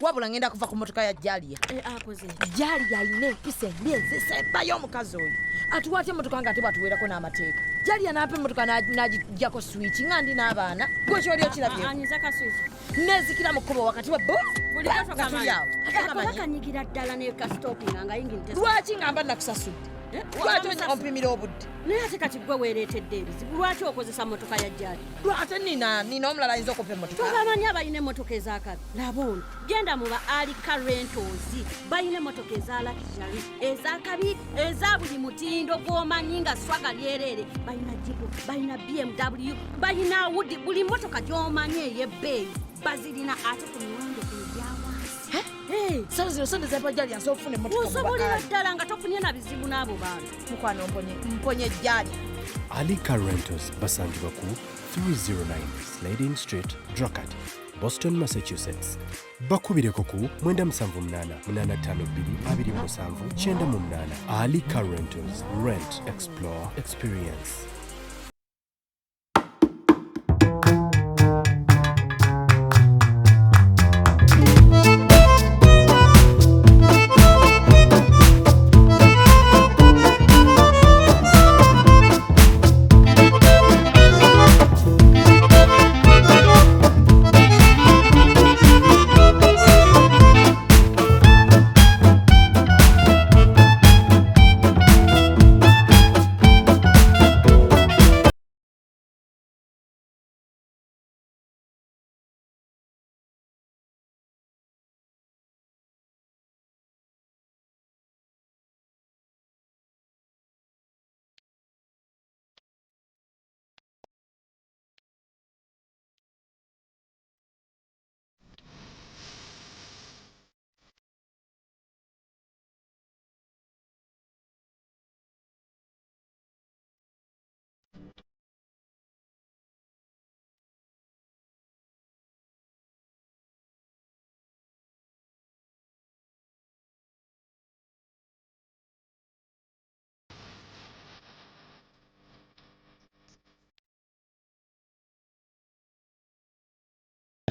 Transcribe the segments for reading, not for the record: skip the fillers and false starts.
Wabula ngenda kuva ku motoka ya Jalia. Eh, akoze Jalia alina empisa embi ezisembayo omukazi oyo. Atuwa atya emmotoka nga ate bw'atuweerako n'amateeka? Jalia n'ampa emmotoka n'agiggyako swiki nga ndi n'abaana. Gwe ky'oli okirabye? Anyiza ka swiki. Neezikira mu kkubo wakati wa bu. Buli nga tuli awo. Ate Kakola kamanyi. kanyigira ddala ne ka stopping nga yingini tesi. Lwaki ngamba nakusasudde? Eh, Lwaki wamusasudde? ompimira obudde? Naye ate kati gwe weereetedde ebizibu, lwaki okozesa mmotoka ya Jali? Ate nina omulala ayinza okumpa emmotoka. Tobamanyi abalina emmotoka ez'akabi? Laba ono, genda mu ba Alika Rentals, balina emmotoka eza luxury, ez'akabi, eza buli mutindo gw'omanyi nga swaga lyereere. Balina Jeep, balina BMW, balina Audi, buli mmotoka gy'omanyi ey'ebbeeyi bazirina ate ku miwendo egya wansi. Hey, Sano zino sente zempa Jalia nsobola okufuna emmotoka mu osobolera Bakaali. ddala nga tofunye na bizibu n'abo bantu. Mukwano mponye Jalia. Alika Rentals basangibwa ku 309 Slading Street, Dracut, Boston, Massachusetts. Bakubireko ku 978 852 27 98. Alika Rentals, rent, explore, experience.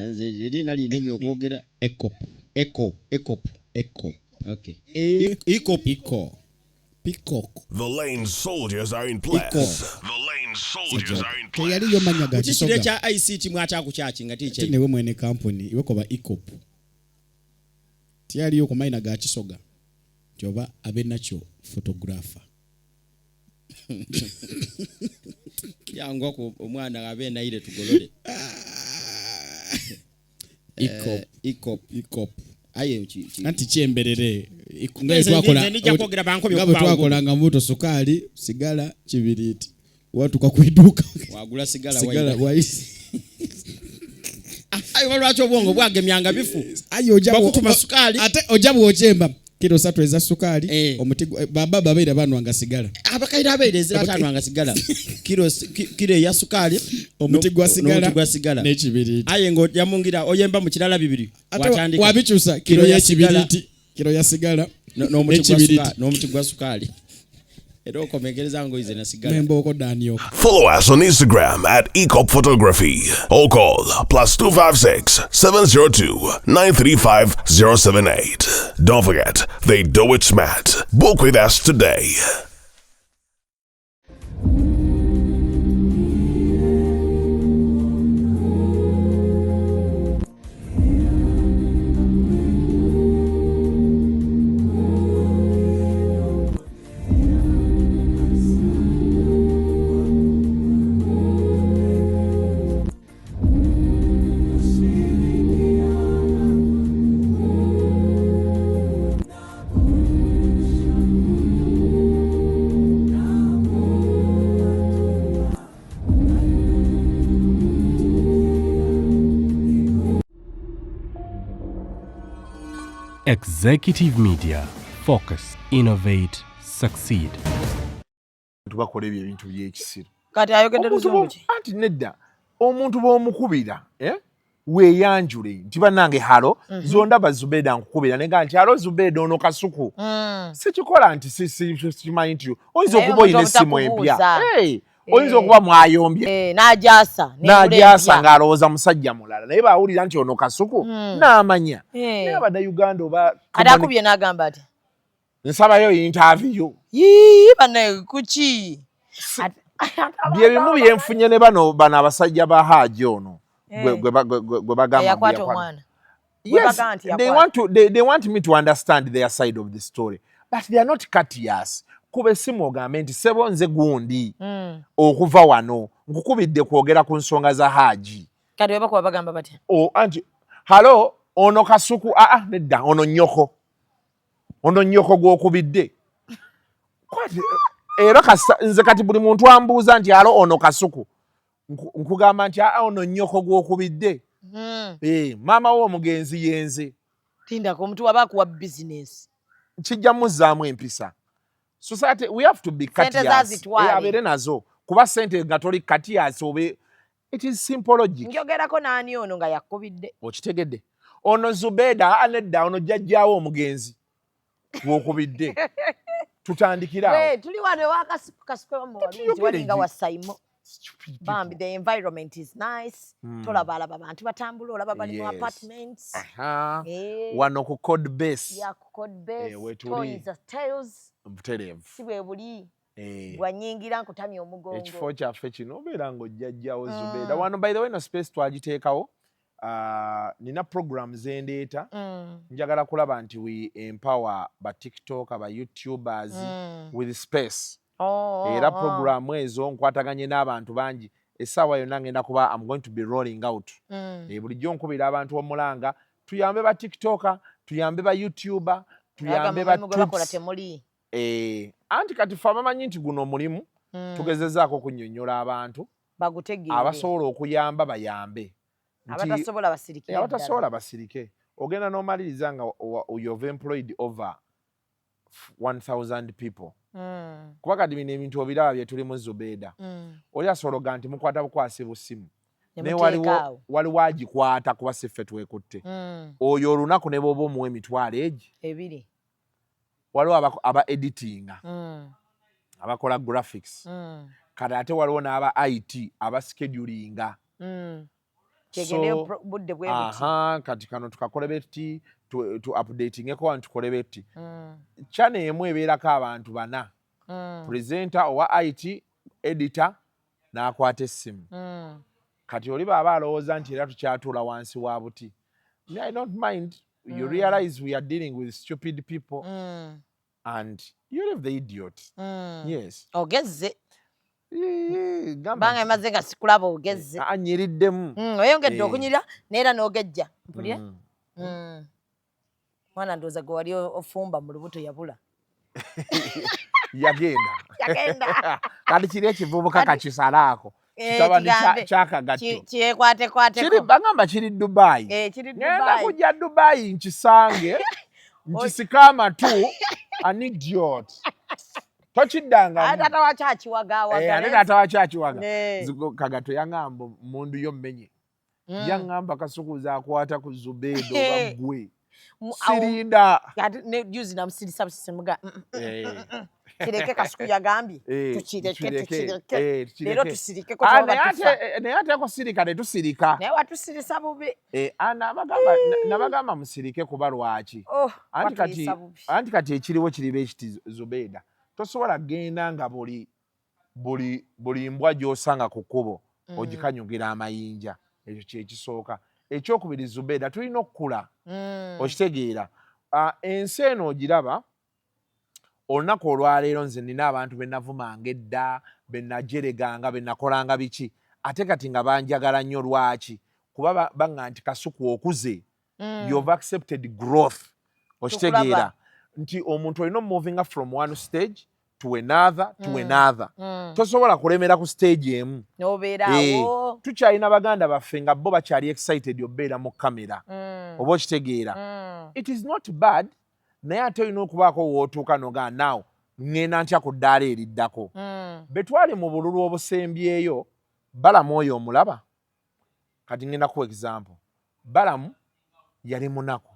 Nze erina linene okwogera. Ecop. Eco, ecop. Eco. Okay. Ecop. Eco. Peacock. The lane soldiers are in place. The lane soldiers are in place. Teyaliyo mannya ga Kiki kiri Kisoga. ekya ICT mwakyakukyaki nga Ate tikye. newe mwene kampuni iwe koba Ecop. Teyaliyo ku mayina ga Kisoga. Nti oba abe nakyo photographer. Yangwa ku omwana abe naire tugolole. Ecop. Ecop. Ecop. Aye ki. Anti kyemberere. Nga Nze- twakola. nze ndijja kwogera bankobye Nga bwe okubaawo. twakolanga mbuto sukaali, sigala, kibiriiti. Watuuka ku idduuka. Wagula sigala Sigala waira. waisi. Aye oba lwaki obwongo bwagemyanga bifu. Aye ojja Bakutuma sukaali. Ate ojja bw'okyemba kilo 3 eza sukaali. Eh. Omuti baba babeera banwanga sigala. Abakaire abeire ezira atanwanga sigala. Kilo kilo eya sukaali. Omuti gwa sigala N'omuti gwa sigala. n'ekibiriiti. Aye ng'ojamungira oyemba mu kirala bibiri. Ate Watandika. wabikyusa Kilo kilo ya sigala. y'ekibiriiti, kilo ya sigala N'omuti gwa n'ekibiriiti. sukaali, n'omuti gwa sukaali. Era okomekereza ngoize na sigala. N'embooko Daniel. Follow us on Instagram at Ecop Photography or call +256 702 935 078. Don't forget, they do it smart. Book with us today. Executive Media. Focus, innovate, succeed. Bakola ebyo ebintu by'ekisiru. Kati ayogedde Omuntu luzungu ki? Anti nedda, omuntu bw'omukubira weeyanjule nti bannange halo zondaba Zubeda nkukubira naye nti halo Zubeda ono Kasuku. Sikikola nti simanyi nti oyinza Naye okuba olina omuntu essimu empya. obutakubuuza. Hey, Oyinza okuba mwayombye. Eh, n'agyasa. N'agyasa ng'alowooza musajja mulala, naye bawulira nti ono Kasuku n'amanya. Naye Abannayuganda oba Ate akubye n'agamba ati nsabayo interview. Yii, bannaye, kuki? Bye bimu byenfunye ne bano abasajja ba Haji ono gwe bagamba mbu Eyakwata yakwata. omwana. Yes, Bagamba nti they yakwata. want to they want me to understand their side of the story, but they are not courteous. Kuba essimu ogambe nti, "Ssebo, nze gundi okuva wano, nkukubidde kwogera ku nsonga za Haji." Kati bwe bakuba bagamba batya? O anti, "Hello, ono Kasuku?" "Aa, nedda, ono nnyoko, ono nnyoko gw'okubidde." Kwati era kasa nze kati buli muntu ambuuza nti, "Hello, ono Kasuku?" Nkugamba nti, "Aa, ono nnyoko gw'okubidde." Eh, maama we omugenzi yenze. Tindako omuntu waba akuwa bizinesi. Kijja muzzaamu empisa. Society, we have to be Sente courteous. zaazitwale. Eh, abeere nazo, kuba sente nga toli courteous obe, it is simple logic. Njogerako n'ani ono nga yakubidde? Okitegedde? Ono Zubeda? "Aa, nedda, ono jjajjaawo omugenzi wokubidde." Tutandikira awo. We, tuli wano ewa Kasuku. Kasuku walungi. Tuyogere Walinga wa Saimo. Stupid Bambi, people. the environment is nice. Tolaba alaba abantu batambula, olaba bali mu apartments. Aha. Eh, Wano ku Code Base. Ya, ku Code Base. Eh, wetuli. Toys, tails. Butereevu. Si bwe buli Eh, bwanyingira nkutamya omugongo. Ekifo kyaffe kino obeera ng'ojjajjawo Zubeda wano. By the way, no space twagiteekawo. Nina program zendeeta. Njagala kulaba nti we empower ba TikTok, ba YouTubers with space. Oh, Era oh. programu ezo nkwataganye n'abantu bangi. Essaawa yonna ngenda kuba, I'm going to be rolling out. Eh, bulijjo nkubira abantu omulanga, tuyambe ba TikToker, tuyambe ba YouTuber, tuyambe ba Mulimu gwe bakola tips. temuli. Eh, anti kati ffe abamanyi nti guno omulimu tugezezaako okunnyonnyola abantu Bagutegeere. abasobola okuyamba bayambe. Abatasobola basirikire. Eh, abatasobola basirike. Ogenda n'omaliriza nga you've employed over 1000 people. Kuba kati bino ebintu obiraba bye tulimu, Zubeeda. Oli asobola oga nti mukwata bukwasi busimu, Ne naye muteeka waliwo awo. Waliwo agikwata, kuba si ffe twekutte. Oyo olunaku ne bw'oba omuwa emitwalo egi 2. Waliwo aba editinga, abakola graphics. Kati ate waliwo n'aba IT, aba schedulinga. Kyegendeyo budde bwe buti. Aha, kati kano tukakole betuti, tu updatingeko wano, tukole betuti. Channel emu ebeerako abantu bana: presenter, owa IT, editor, n'akwata essimu. Kati oli baaba alowooza nti era tukyatuula wansi wa buti. Me, I don't mind. You realize we are dealing with stupid people and you leave the idiot. Yes. Ogezze. Eh, gamba Banga emaze nga sikulaba, ogezze. Ah, nyiriddemu. Oyongedde Eh. okunyirira neera n'ogejja, mpulire. Mwana, ndowooza gwe wali ofumba mu lubuto yabula. Yagenda. Yagenda. Kati kiri ekivubuka kakisalaako. Eh, Kitabani kigambe. kyakagatto. Kyekwatekwateko. Kiri, bagamba kiri Dubai. Eh, kiri Ngenda Dubai. kujja Dubai nkisange, nkisike amatu. An idiot, tokiddangamu. Ate taata wakyo akiwagaawaga. Eh, ate taata wakyo akiwaga. Ne. Kagato yaŋŋamba mundu yo mmenye. Yaŋŋamba, "Kasukuza akwata ku Zubeeda oba ggwe sirinda." Ate ne juzi namusirisa busisi muga Eh, kireke, Kasuku yagambye eh, tukireke. tukireke, Tukireke. eh, tukireke. Leero tusirikeko. Ah, Tewaba naye tufa. naye ate kusirika tetusirika. Naye watusirisa bubi. Eh, ah, nabagamba musirike, kuba lwaki? Oh, Anti kati watuyisa bubi. Anti kati ekiriwo kiriba ekiti, Zubeeda, tosobola kgenda nga buli mbwa gy'osanga ku kkubo ogikanyugira amayinja. Ekyo kyekisooka. Ekyokubiri, Zubeeda, tulina okukula. Okitegeera? Ah, ensi eno ogiraba olunaku olwaleero, nze nina abantu be navumanga edda, be najereganga, be nakolanga biki, ate kati nga banjagala nnyo. Lwaki? Kuba baŋŋa nti, "Kasuku, okuze." You've accepted growth. Okitegeera Tukulaba. nti omuntu olina omovinga from one stage to another to another. Tosobola kulemera ku stage emu. N'obeera Eh, awo. tukyalina baganda baffe nga bo bakyali excited obeera mu kamera. Oba okitegeera? It is not bad, naye ate olina okubaako wootuuka nogaa naaw ŋŋenda ntya ku ddaala eriddako. Be twali mu bululu obusembyeyo, Balamu oyo omulaba kati, ŋŋenda kuwa example. Balamu yali munaku.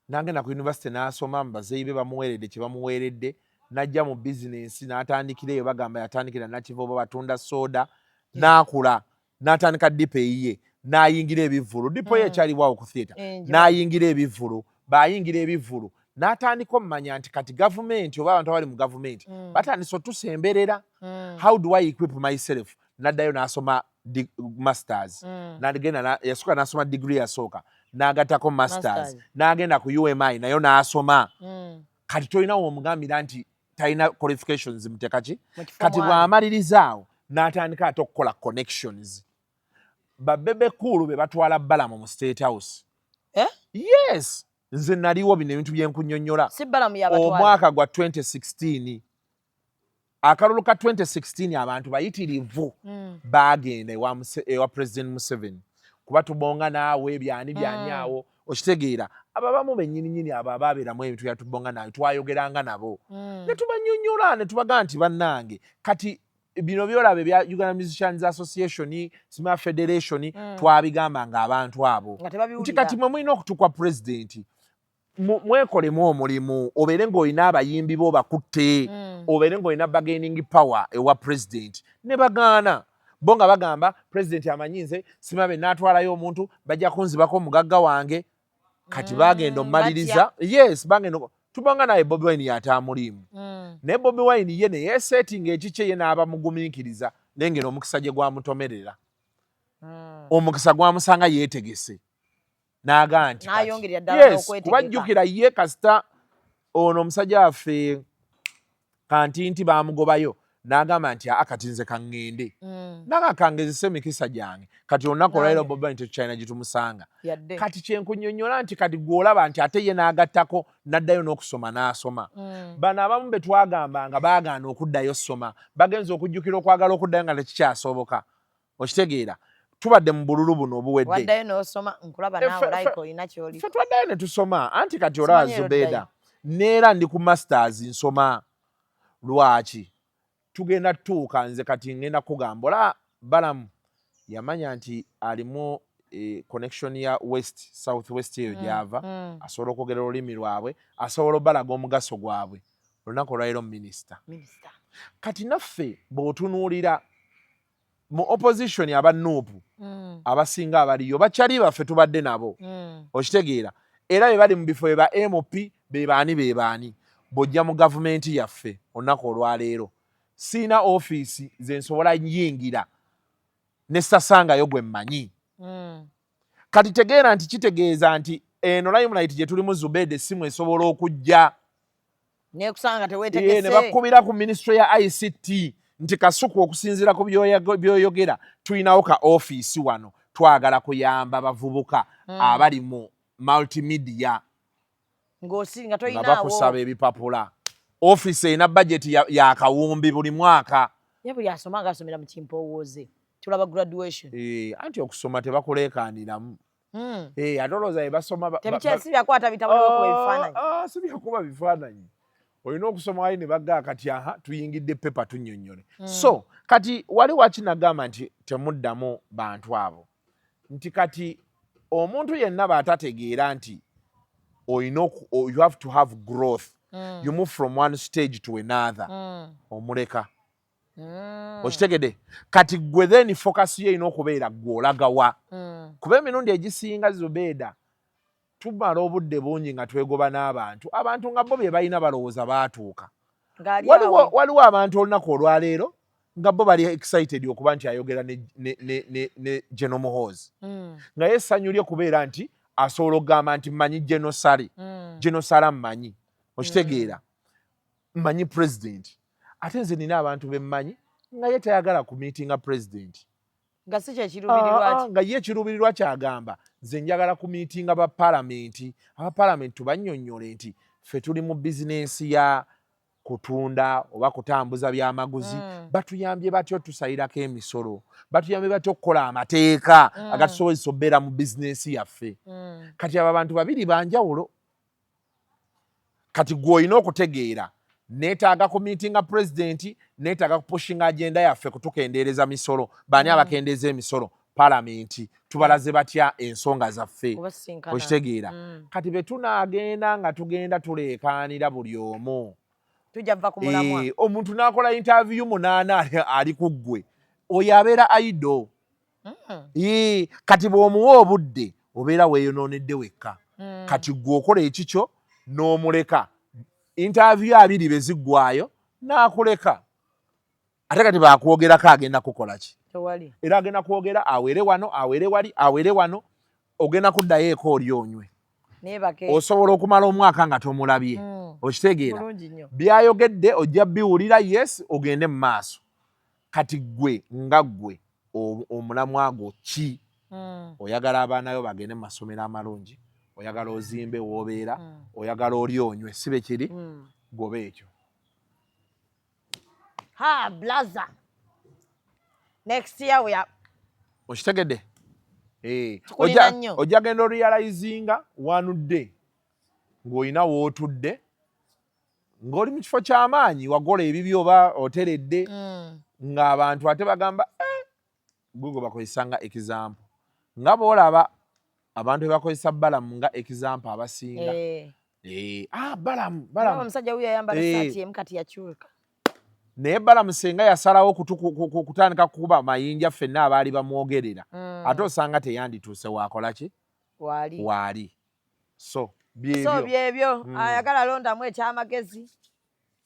Nagenda ku university n'asoma, mu bazeeyi be bamuweeredde kye bamuweeredde. N'ajja mu bizinensi n'atandikira eyo, bagamba yatandikira Nakivubo batunda soda, n'akula n'atandika depot eyiye, n'ayingira ebivvulu. Depot ye ekyaliwo ku theatre. N'ayingira ebivvulu, b'ayingira ebivvulu n'atandika omumanya nti kati gavumenti oba abantu abali mu gavumenti batandise otusemberera. How do I equip myself? N'addayo n'asoma masters. N'agenda yasooka n'asoma degree yasooka, n'agattako masters, n'agenda ku UMI nayo n'asoma. Kati tolinawo omugambira nti talina qualifications mutekaki. Kati bw'amaliriza awo n'atandika ate okukola connections. Ba Bebe Cool be batwala Balamu mu State House. Eh? Yes, nze naliwo, bino ebintu byenkunyonnyola. Omwaka gwa 2016, akalulu ka 2016, abantu bayitirivu bagenda ewa President Museveni kuba tubonga naawe byani byani awo. Okitegeera, abo abamu bennyininyini abo ababeeramu ebintu bya tubonga naawe, twayogeranga nabo ne tubanyonnyola ne tubagaa nti bannange, kati bino byolaba ebya Uganda Musicians Association, sima federation, twabigamba nga abantu abo nti kati mwe mulina okutukwa pulezidenti, mwekolemu omulimu, obeere ng'olina abayimbi bo bakutte, obeere ng'olina bargaining power ewa pulezidenti. Ne bagaana bo nga bagamba pulezidenti amanyi nze simabe naatwalayo omuntu bajja kunzibako omugagga wange. Kati bagenda omumaliriza, yes, bagenda tubanga naye Bobi Wine yataamuliimu. Naye Bobi Wine ye neyeesetinga ekikye, ye n'aba mugumiikiriza nengera omukisa gye gwamutomerera. Omukisa gwamusanga yeetegese n'agaa nti yes, kubajjukira ye kasita ono omusajja waffe Kantinti bamugobayo, n'agamba nti aa, kati nze kaŋŋende naga kangezesa emikisa gyange. Kati olunaku olwaliro Bobi Wine tetukyalina gye tumusanga. Kati kyenkunyonnyola nti kati gw'olaba nti ate ye n'agattako n'addayo n'okusoma n'asoma. Bano abamu be twagamba nga baagaana okuddayo soma, bagenza okujjukira okwagala okuddayo nga tekikyasoboka. Okitegeera, tubadde mu bululu buno obuwedde. Ffe twaddayo ne tusoma, anti kati olaba Zubeda neera ndi ku masters nsoma. Lwaki tugenda tutuuka? Nze kati ngenda kugamba, ola Balamu yamanya nti alimu connection ya west, south west eyo gyava, asobola okwogera olulimi lwabwe, asobola obalaga omugaso gwabwe. Olunaku olwaliro minisita. Kati naffe bw'otunuulira mu opposition, aba NUP abasinga abaliyo bakyali baffe, tubadde nabo. Okitegeera, era be bali mu bifo be ba MP, be baani, be baani. Bw'ojja mu gavumenti yaffe olunaku olwaleero, siina ofiisi ze nsobola yingira ne sasangayo gwe mmanyi. Kati tegeera nti kitegeeza nti eno limelight gye tulimu, Zubeda, essimu esobola okujja nekusanga ne tewetegese. Bakubira ku ministry ya ICT nti Kasuku, okusinziira ku byoyogera tulinawo ka ofiisi wano, twagala kuyamba bavubuka abali mu multimedia. Ng'osi nga nga toyinaawo. Bakusaba ebipapula. Ofiisi erina budget ya kawumbi buli mwaka. Ye buli asoma nga asomera mu kimpowooze, tulaba graduation. Anti okusoma tebakuleekaaniramu. Ate olowooza bye basoma Tebikyasi byakwata bitabo n'okuba ebifaananyi. Ah, ah, si byakuba bifaananyi. Olina okusoma wali ne bagaa kati aha tuyingidde pepa tunnyonnyole. So kati wali wakinagamba nti temuddamu bantu abo, nti kati omuntu yenna bw'atategeera nti olina you have to have growth, you move from one stage to another, omuleka. Okitegedde? Kati gwe then focus yo erina okubeera gwe olagawa, kuba emirundi egisinga, Zubeeda, tumala obudde bungi nga twegoba n'abantu, abantu nga bo bye balina balowooza baatuuka. Ng'ali Waliwo, awo. waliwo abantu olunaku olwaleero nga bo bali excited okuba nti ayogera ne General Muhoozi, nga ye essanyu lye kubeera nti asobola okugamba nti mmanyi General Sale, General Sala mmanyi. Okitegeera, mmanyi president. Ate nze nina abantu be mmanyi nga ye tayagala ku meetinga president. Nga si kyekiruubirirwa. Ah, ah, nga ye ekiruubirirwa kyagamba nze njagala ku meetinga ba palamenti, aba palamenti tubannyonnyole nti ffe tuli mu bizinensi ya kutunda oba kutambuza byamaguzi. Batuyambye batyo tusayirako emisolo, batuyambye batyo okukola amateeka agatusobozesa okubeera mu bizinensi yaffe. Kati abo abantu babiri banjawulo. Kati gwe olina okutegeera, neetaaga ku meetinga pulezidenti, neetaaga kupushinga agenda yaffe kutukendeereza misolo. Baani abakendeeza emisolo? Palamenti. Tubalaze batya ensonga zaffe? Kubasisinkana. Okitegeera? Kati bwe tunaagenda nga tugenda tuleekaanira buli omu. Tujja va ku mulamwa. Eh, omuntu n'akola interview 8 ali ku ggwe, oyo abeera idle. Eh, kati bw'omuwa obudde obeera weeyonoonedde wekka. Kati gwe okola ekikyo n'omuleka, interview 20 be ziggwayo n'akuleka. Ate kati bakwogerako, agenda kukola ki? Tewali. Era agenda kwogera, awere wano, awere wali, awere wano, ogenda kuddayo eka oli onywe. Neebake. Osobola okumala omwaka nga tomulabye. Okitegeera? Bulungi nnyo. Byayogedde ojja biwulira, yes, ogende mu maaso. Kati gwe nga ggwe, omulamwa gwo ki? Oyagala abaana yo bagende mu masomero amalungi, oyagala ozimbe w'obeera, oyagala oli onywe, si be kiri? Goba ekyo. Ha, blaza, next year we are Okitegedde? Eh, Tukulina nnyo. Ojja genda orealizinga wanudde ng'olina w'otudde, ng'oli mu kifo ky'amaanyi, wagola ebibyo oba oteredde, ng'abantu ate bagamba, "Eh, Google bakozesa nga example," nga bw'olaba abantu be bakozesa Balamu nga example abasinga. Eh, ah, Balamu, Olaba Balamu. Omusajja wuyo ayambala saati emu, kati yakyuka. Naye Balamu senga yasalawo kutandika kukuba mayinja ffenna abaali bamwogerera, ate osanga teyandituuse waakola ki? Waali. Waali. So So byebyo. Byebyo. Ayagala londamu ekyamagezi.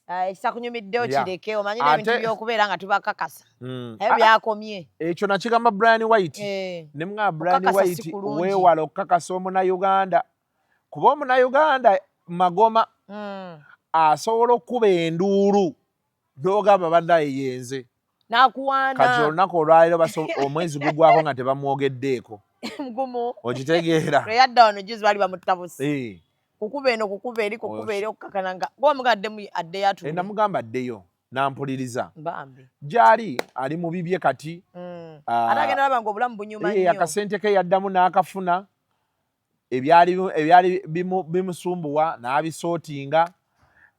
Ah, ekitakunyumidde okireke. Omanyi n'ebintu by'okubeera nga tubakakasa naye Ah, byakomye. Ekyo nakigamba Brian White. Ne mugamba, Brian Okukakasa si White, kulungi. weewala okukakasa Omunayuganda, kuba Omunayuganda magoma. Asobola okukuba enduulu n'ogamba, "Bannaye, yenze." N'akuwaana. Kati olunaku olwaleero omwezi gugwako nga tebamwogeddeeko. Mugumu. Okitegeera? Lwe yadda wano juzi baali bamutabuse. Kukuba eno, kukuba eri, kukuba eri, okukakana nga gwamugaddemu addeyo atuule. Namugamba addeyo, nampuliriza. Bambi. Gyali ali mu bibye kati. Ah, Ate agenda laba nga obulamu bunyuma nnyo. Akasente ke yaddamu n'akafuna, ebyali bimusumbuwa n'abisootinga.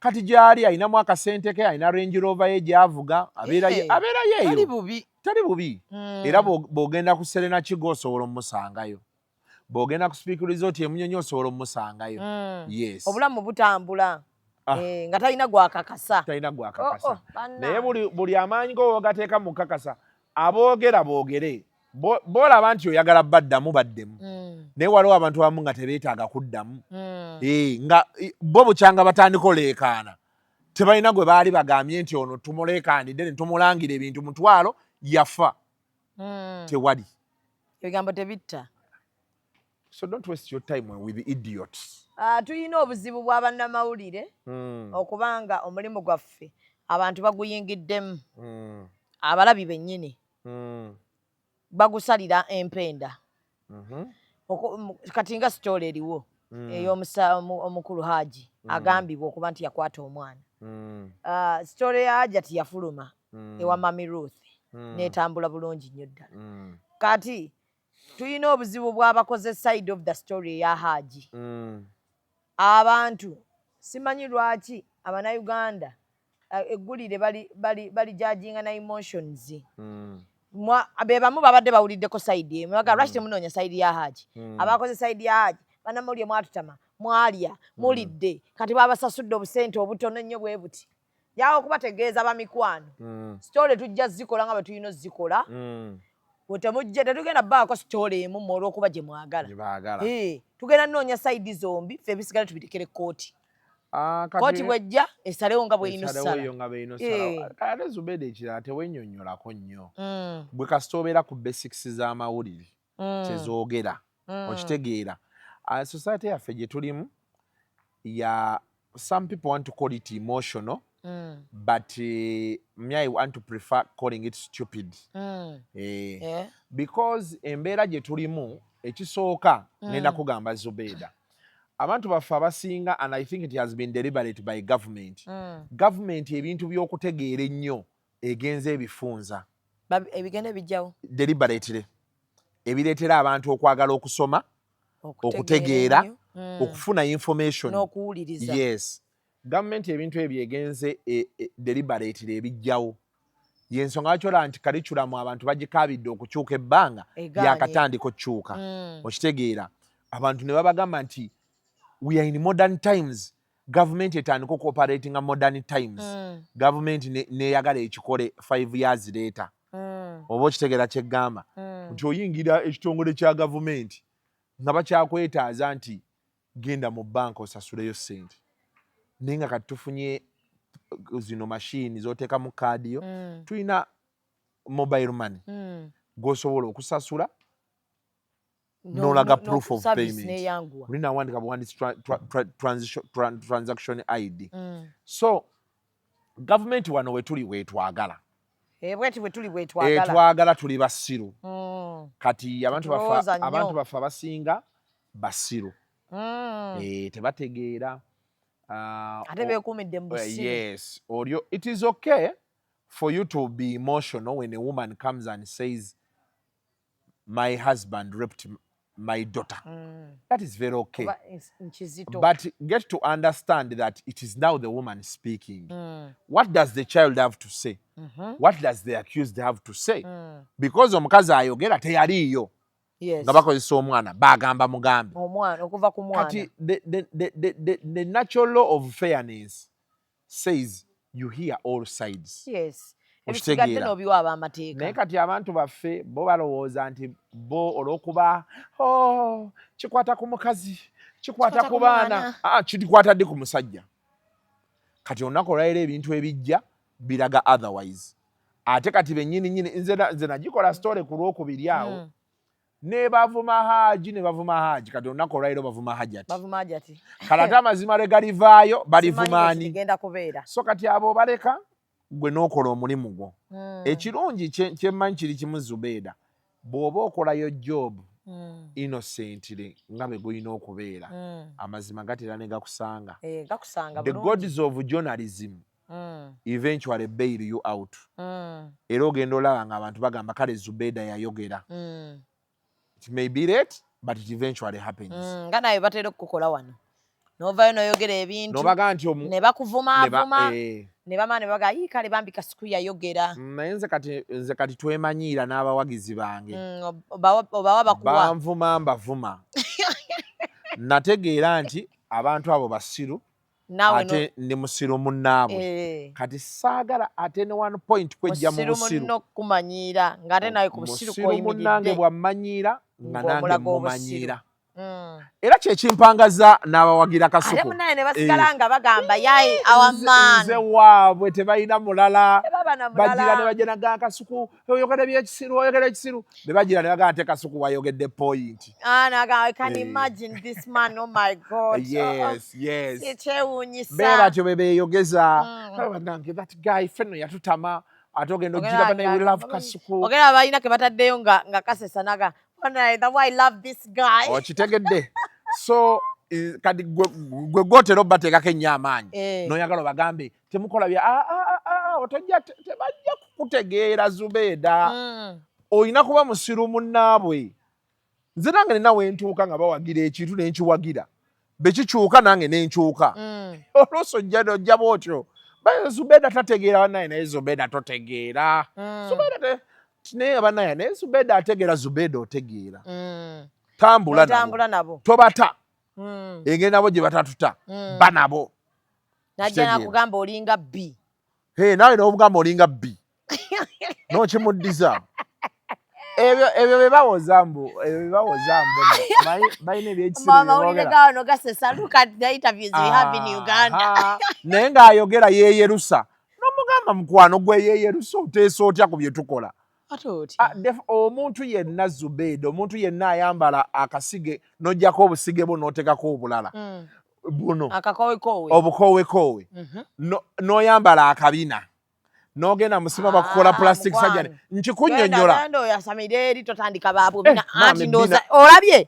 Kati gyali alinamu akasente ke, alina Range Rover ye gy'avuga, abeera abeera Tali yeeyo. bubi. Tali bubi. Era bw'ogenda ku Serena Kigo osobola omusangayo, bw'ogenda ku Speke Resort emunyonyi osobola omusangayo. Yes. Obulamu butambula. Ah. Eh, nga talina gwakakasa. Talina gwakakasa. Oh, bannange. Naye buli amaanyi go gateeka mu kakasa, aboogera boogere. Boolaba nti oyagala baddamu, baddemu. Naye waliwo abantu abamu nga tebeetaaga kuddamu. Eh, nga bo bukyanga batandika oleekaana, tebalina gwe baali bagambye nti ono tumuleekaanidde ne tumulangira ebintu mutwalo yafa. Tewali. Ebigambo tebitta. So don't waste your time with idiots. Ah, tulina obuzibu bw'abannamawulire okubanga omulimu gwaffe abantu baguyingiddemu, abalabi bennyini bagusalira empenda. Kati nga story eriwo ey'omukulu Haji agambibwa okuba nti yakwata omwana. Ah, story ya Hajati yafuluma ewa Mami Ruth n'etambula bulungi nnyo ddala. Kati tulina obuzibu bw'abakoze side of the story eya Haji. Abantu simanyi lwaki Abannayuganda eggulire bali judginga na emotions. Be bamu babadde bawuliddeko side emu, bagamba, "Lwaki temunoonya side ya Haji?" Abakoze side ya Haji, bannamawulire mwatutama, mwalya, mulidde. Kati babasasudde obusente obutono ennyo bwe buti. Yawe okubategeeza, bamikwano, story tujja zikola nga bwe tulina ozikola. Bwe temujja, tetugenda baako story emu mmwe olw'okuba gye mwagala. Gye baagala. Eh, tugenda nnoonya side zombi, ffe ebisigala tubirekere kooti. Ah, kati- Kooti bwejja esalewo nga bweyina esalewo ossala. yo nga bw'erina ossala. Kale ate Zubeda, ekirala tewennyonnyolako nnyo. Bwe kasita obeera ku basics z'amawulire kyezoogera, okitegeera? Ah, society yaffe gye tulimu ya, some people want to call it emotional, but me, I want to prefer calling it stupid. Eh, because embeera gye tulimu, ekisooka ngenda kugamba Zubeida, abantu baffe abasinga, and I think it has been deliberate by government, government ebintu by'okutegeera ennyo egenza ebifunza. Ebigenda bijjawo. Deliberately ebireetera abantu okwagala okusoma, okutegeera, ennyo. Okufuna information n'okuwuliriza. Yes, gavumenti ebintu ebyo egenze deliberately ebijjawo. Yensonga lwaki olaba nti curriculum abantu bagikaabidde okukyuka ebbanga Egaanye. lyakatandika okukyuka. Okitegeera? Abantu ne babagamba nti we are in modern times. Gavumenti etandika okuoperatinga modern times. Gavumenti neyagala ekikole 5 years later. Oba okitegeera kyeggamba nti oyingira ekitongole kya gavumenti nga bakyakwetaaza nti genda mu banka osasuleyo ssente, naye nga kati tufunye zino mashini zoteekamu kaadi yo. Tulina mobile money gwosobola okusasula nolaga proof of payment, olina wandika buwandisi transaction ID. So gavumenti wano wetuli wetwagala. Eh, bweti bwe tuli bwetwagala. Etwagala tuli basiru. Kati abantu baffe abasinga basiru. Tebategeera. Ate beekuumidde mu busiru. Yes, olyo it is okay for you to be emotional when a woman comes and says, "My husband raped my daughter." That is very okay. But get to understand that it is now the woman speaking. What does the child have to say? What does the accused have to say? Because omukazi ayogera teyaliiyo. Nga bakozesa omwana bagamba mugambe. Kati the natural law of fairness says you hear all sides. Yes. Ebisigadde n'obiwa ab'amateeka. Naye kati abantu baffe bo balowooza nti bo olw'okuba, oh, kikwata ku mukazi, kikwata ku baana, ah, kikwata ddi ku musajja? Kati olunaku olwaliro ebintu ebijja biraga otherwise. Ate kati bennyini nyini nze nagikola story ku lwokubiri awo. Ne bavuma Haji, ne bavuma Haji. Kati olunaku olwaliro bavuma Hajati. Bavuma Hajati. Kale ate amazima lwe galivaayo balivumaani? Genda kubeera. So kati abo baleka gwe n'okola omulimu gwo. Ekirungi kyemmanyi kiri kimu, Zubeeda, bw'oba okolayo job innocently nga bwe gulina okubeera, amazima gatera ne gakusanga. Eh, gakusanga. The gods of journalism eventually bail you out. Era ogenda olaba nga abantu bagamba, "Kale Zubeeda yayogera." It may be late, but it eventually happens. Nga naye batera okukukola wano, n'ovaayo n'oyogera ebintu nobaga nti ne bakuvumaavuma eh. Ne bamala ne baga, "Ii, kale bambi Kasuku yayogera." Naye nze kati twemanyiira n'abawagizi bange. Obawa bakuwa. Banvuma mbavuma. Nategeera nti abantu abo basiru, ate ndi musiru munnaabwe. Eh. Kati saagala ate ne one point kwejja mu busiru. Munno kumanyiira ng'ate nawe ku busiru kw'oyimiridde. Bwammanyiira nga nange mumanyiira. Era kyekimpangaza n'abawagira Kasuku. Munaye ne basigala nga bagamba, "Yayi our man." Nze waabwe, tebalina mulala. Bagira ne bajja naga, "Kasuku oyogera byekisiru, oyogera ekisiru." Be bagira ne bagamba, "Nte Kasuku wayogedde point." Ah, I can imagine this man, oh my God. Yes. Kyewuunyisa. Be batyo be beeyogeza. Bannange, that guy fenno yatutama, ate ogenda ogira bana, "We love Kasuku." Ogera balina ke bataddeyo nga kasesa naga, "The way I love this guy." Okitegedde? So kati gwe gwotera obateekako ennyo amaanyi eh. N'oyagala obagambe temukola bya ah, ah, ah, otojja, tebajja kukutegeera, Zubeeda. Olina kuba musiru munnaabwe. Nze nange nina wentuuka nga bawagira ekintu nenkiwagira, bekikyuka nange nenkyuka. Oluusi ojja nojja bwotyo, Zubeeda tategeera bannaye, naye Zubeeda totegeera. Zubeeda naye bannaye, naye Zubeeda ategeera. Zubeeda otegeera. Tambula nabo, tobata. Engeri nabo gye batatuta ba nabo. Najja nakugamba olinga bbi. Naawe n'omugamba olinga bbi n'okimuddiza. Ebyo bye bawoza mbu, ebyo bye bawoza mbu balina ebyekisiru. Gano gasesa. Look at the interviews we have in Uganda. Naye ng'ayogera yeeyerusa, n'omugamba, "Mukwano gwe yeeyerusa, oteesa otya ku bye tukola?" Ah, omuntu yenna, Zubeeda, omuntu yenna ayambala akasige n'oggyako obusige bwo n'otekako obulala buno obukowekoowe, n'oyambala akabina n'ogenda musima bakukola Ah, plastic surgery, nkikunnyonnyola. Genda oyasamire eri, totandika babubina. Eh, maama, Anti ndowooza ebbina.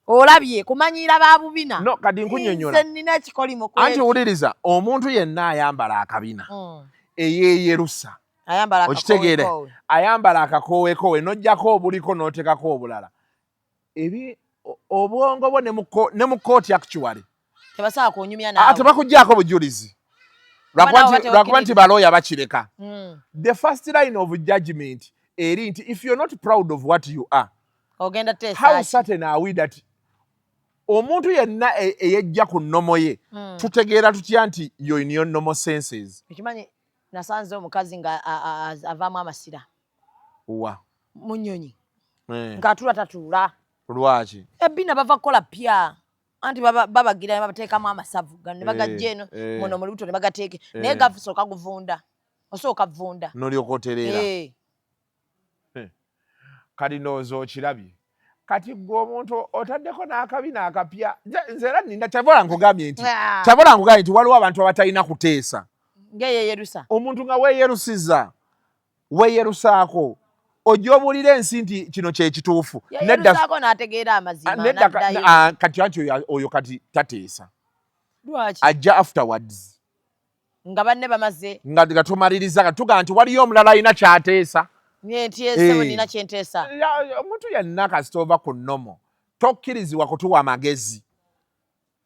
Olabye kumanyiira babubina. No, kati nkunnyonnyola. Nze nina ekikolimo ku Anti ekyo. wuliriza, omuntu yenna ayambala akabina eyeeyerusa, Ayambala okitegeere, akakowekoowe. Ayambala akakowekoowe n'oggyako obuliko n'otekako obulala, ebi obwongo bwo ne mu kooti actually Tebasobola kunyumya Ah, naawe. Tebakuggyako bujulizi. Kuba Lwakuba nabo lwakuba nti balooya bakireka. The first line of judgment eri nti if you're not proud of what you are, Ogenda how teesa. certain are we that Omuntu yenna eyejja ku nnomo ye, tutegeera tutya nti yo in your normal senses? Ekimanyi nasanze omukazi nga avaamu amasira. Wa? Mu nnyonyi. Ng'atula tatuula. Lwaki? Ebbina bava kukola pya, anti babagira ne babateekamu amasavu gano ne bagajja eno muno mu lubuto ne bagateeke, naye gasooka guvunda, osooka vunda. Nolyoka otereera. Kati ndowooza okirabye. Kati gwe omuntu otaddeko n'akabina akapya. Nze era nninda kyavola nkugambye nti kyavola nkugambye nti waliwo abantu abatalina kuteesa. Ngeyeyerusa. Omuntu nga weeyerusiza, weeyerusaako, ojja obuulira ensi nti kino kye kituufu. Yeyerusaako n'ategeera amazima. Nedda. N'addayo. Kati anti oyo kati tateesa. Lwaki? Ajja afterwards. Nga banne bamaze. Nga tumaliriza, kati tugamba nti waliyo omulala alina kyateesa. Nti esebo nina kyenteesa. Omuntu yenna kasita ova ku nnomo tokkirizibwa kutuwa amagezi,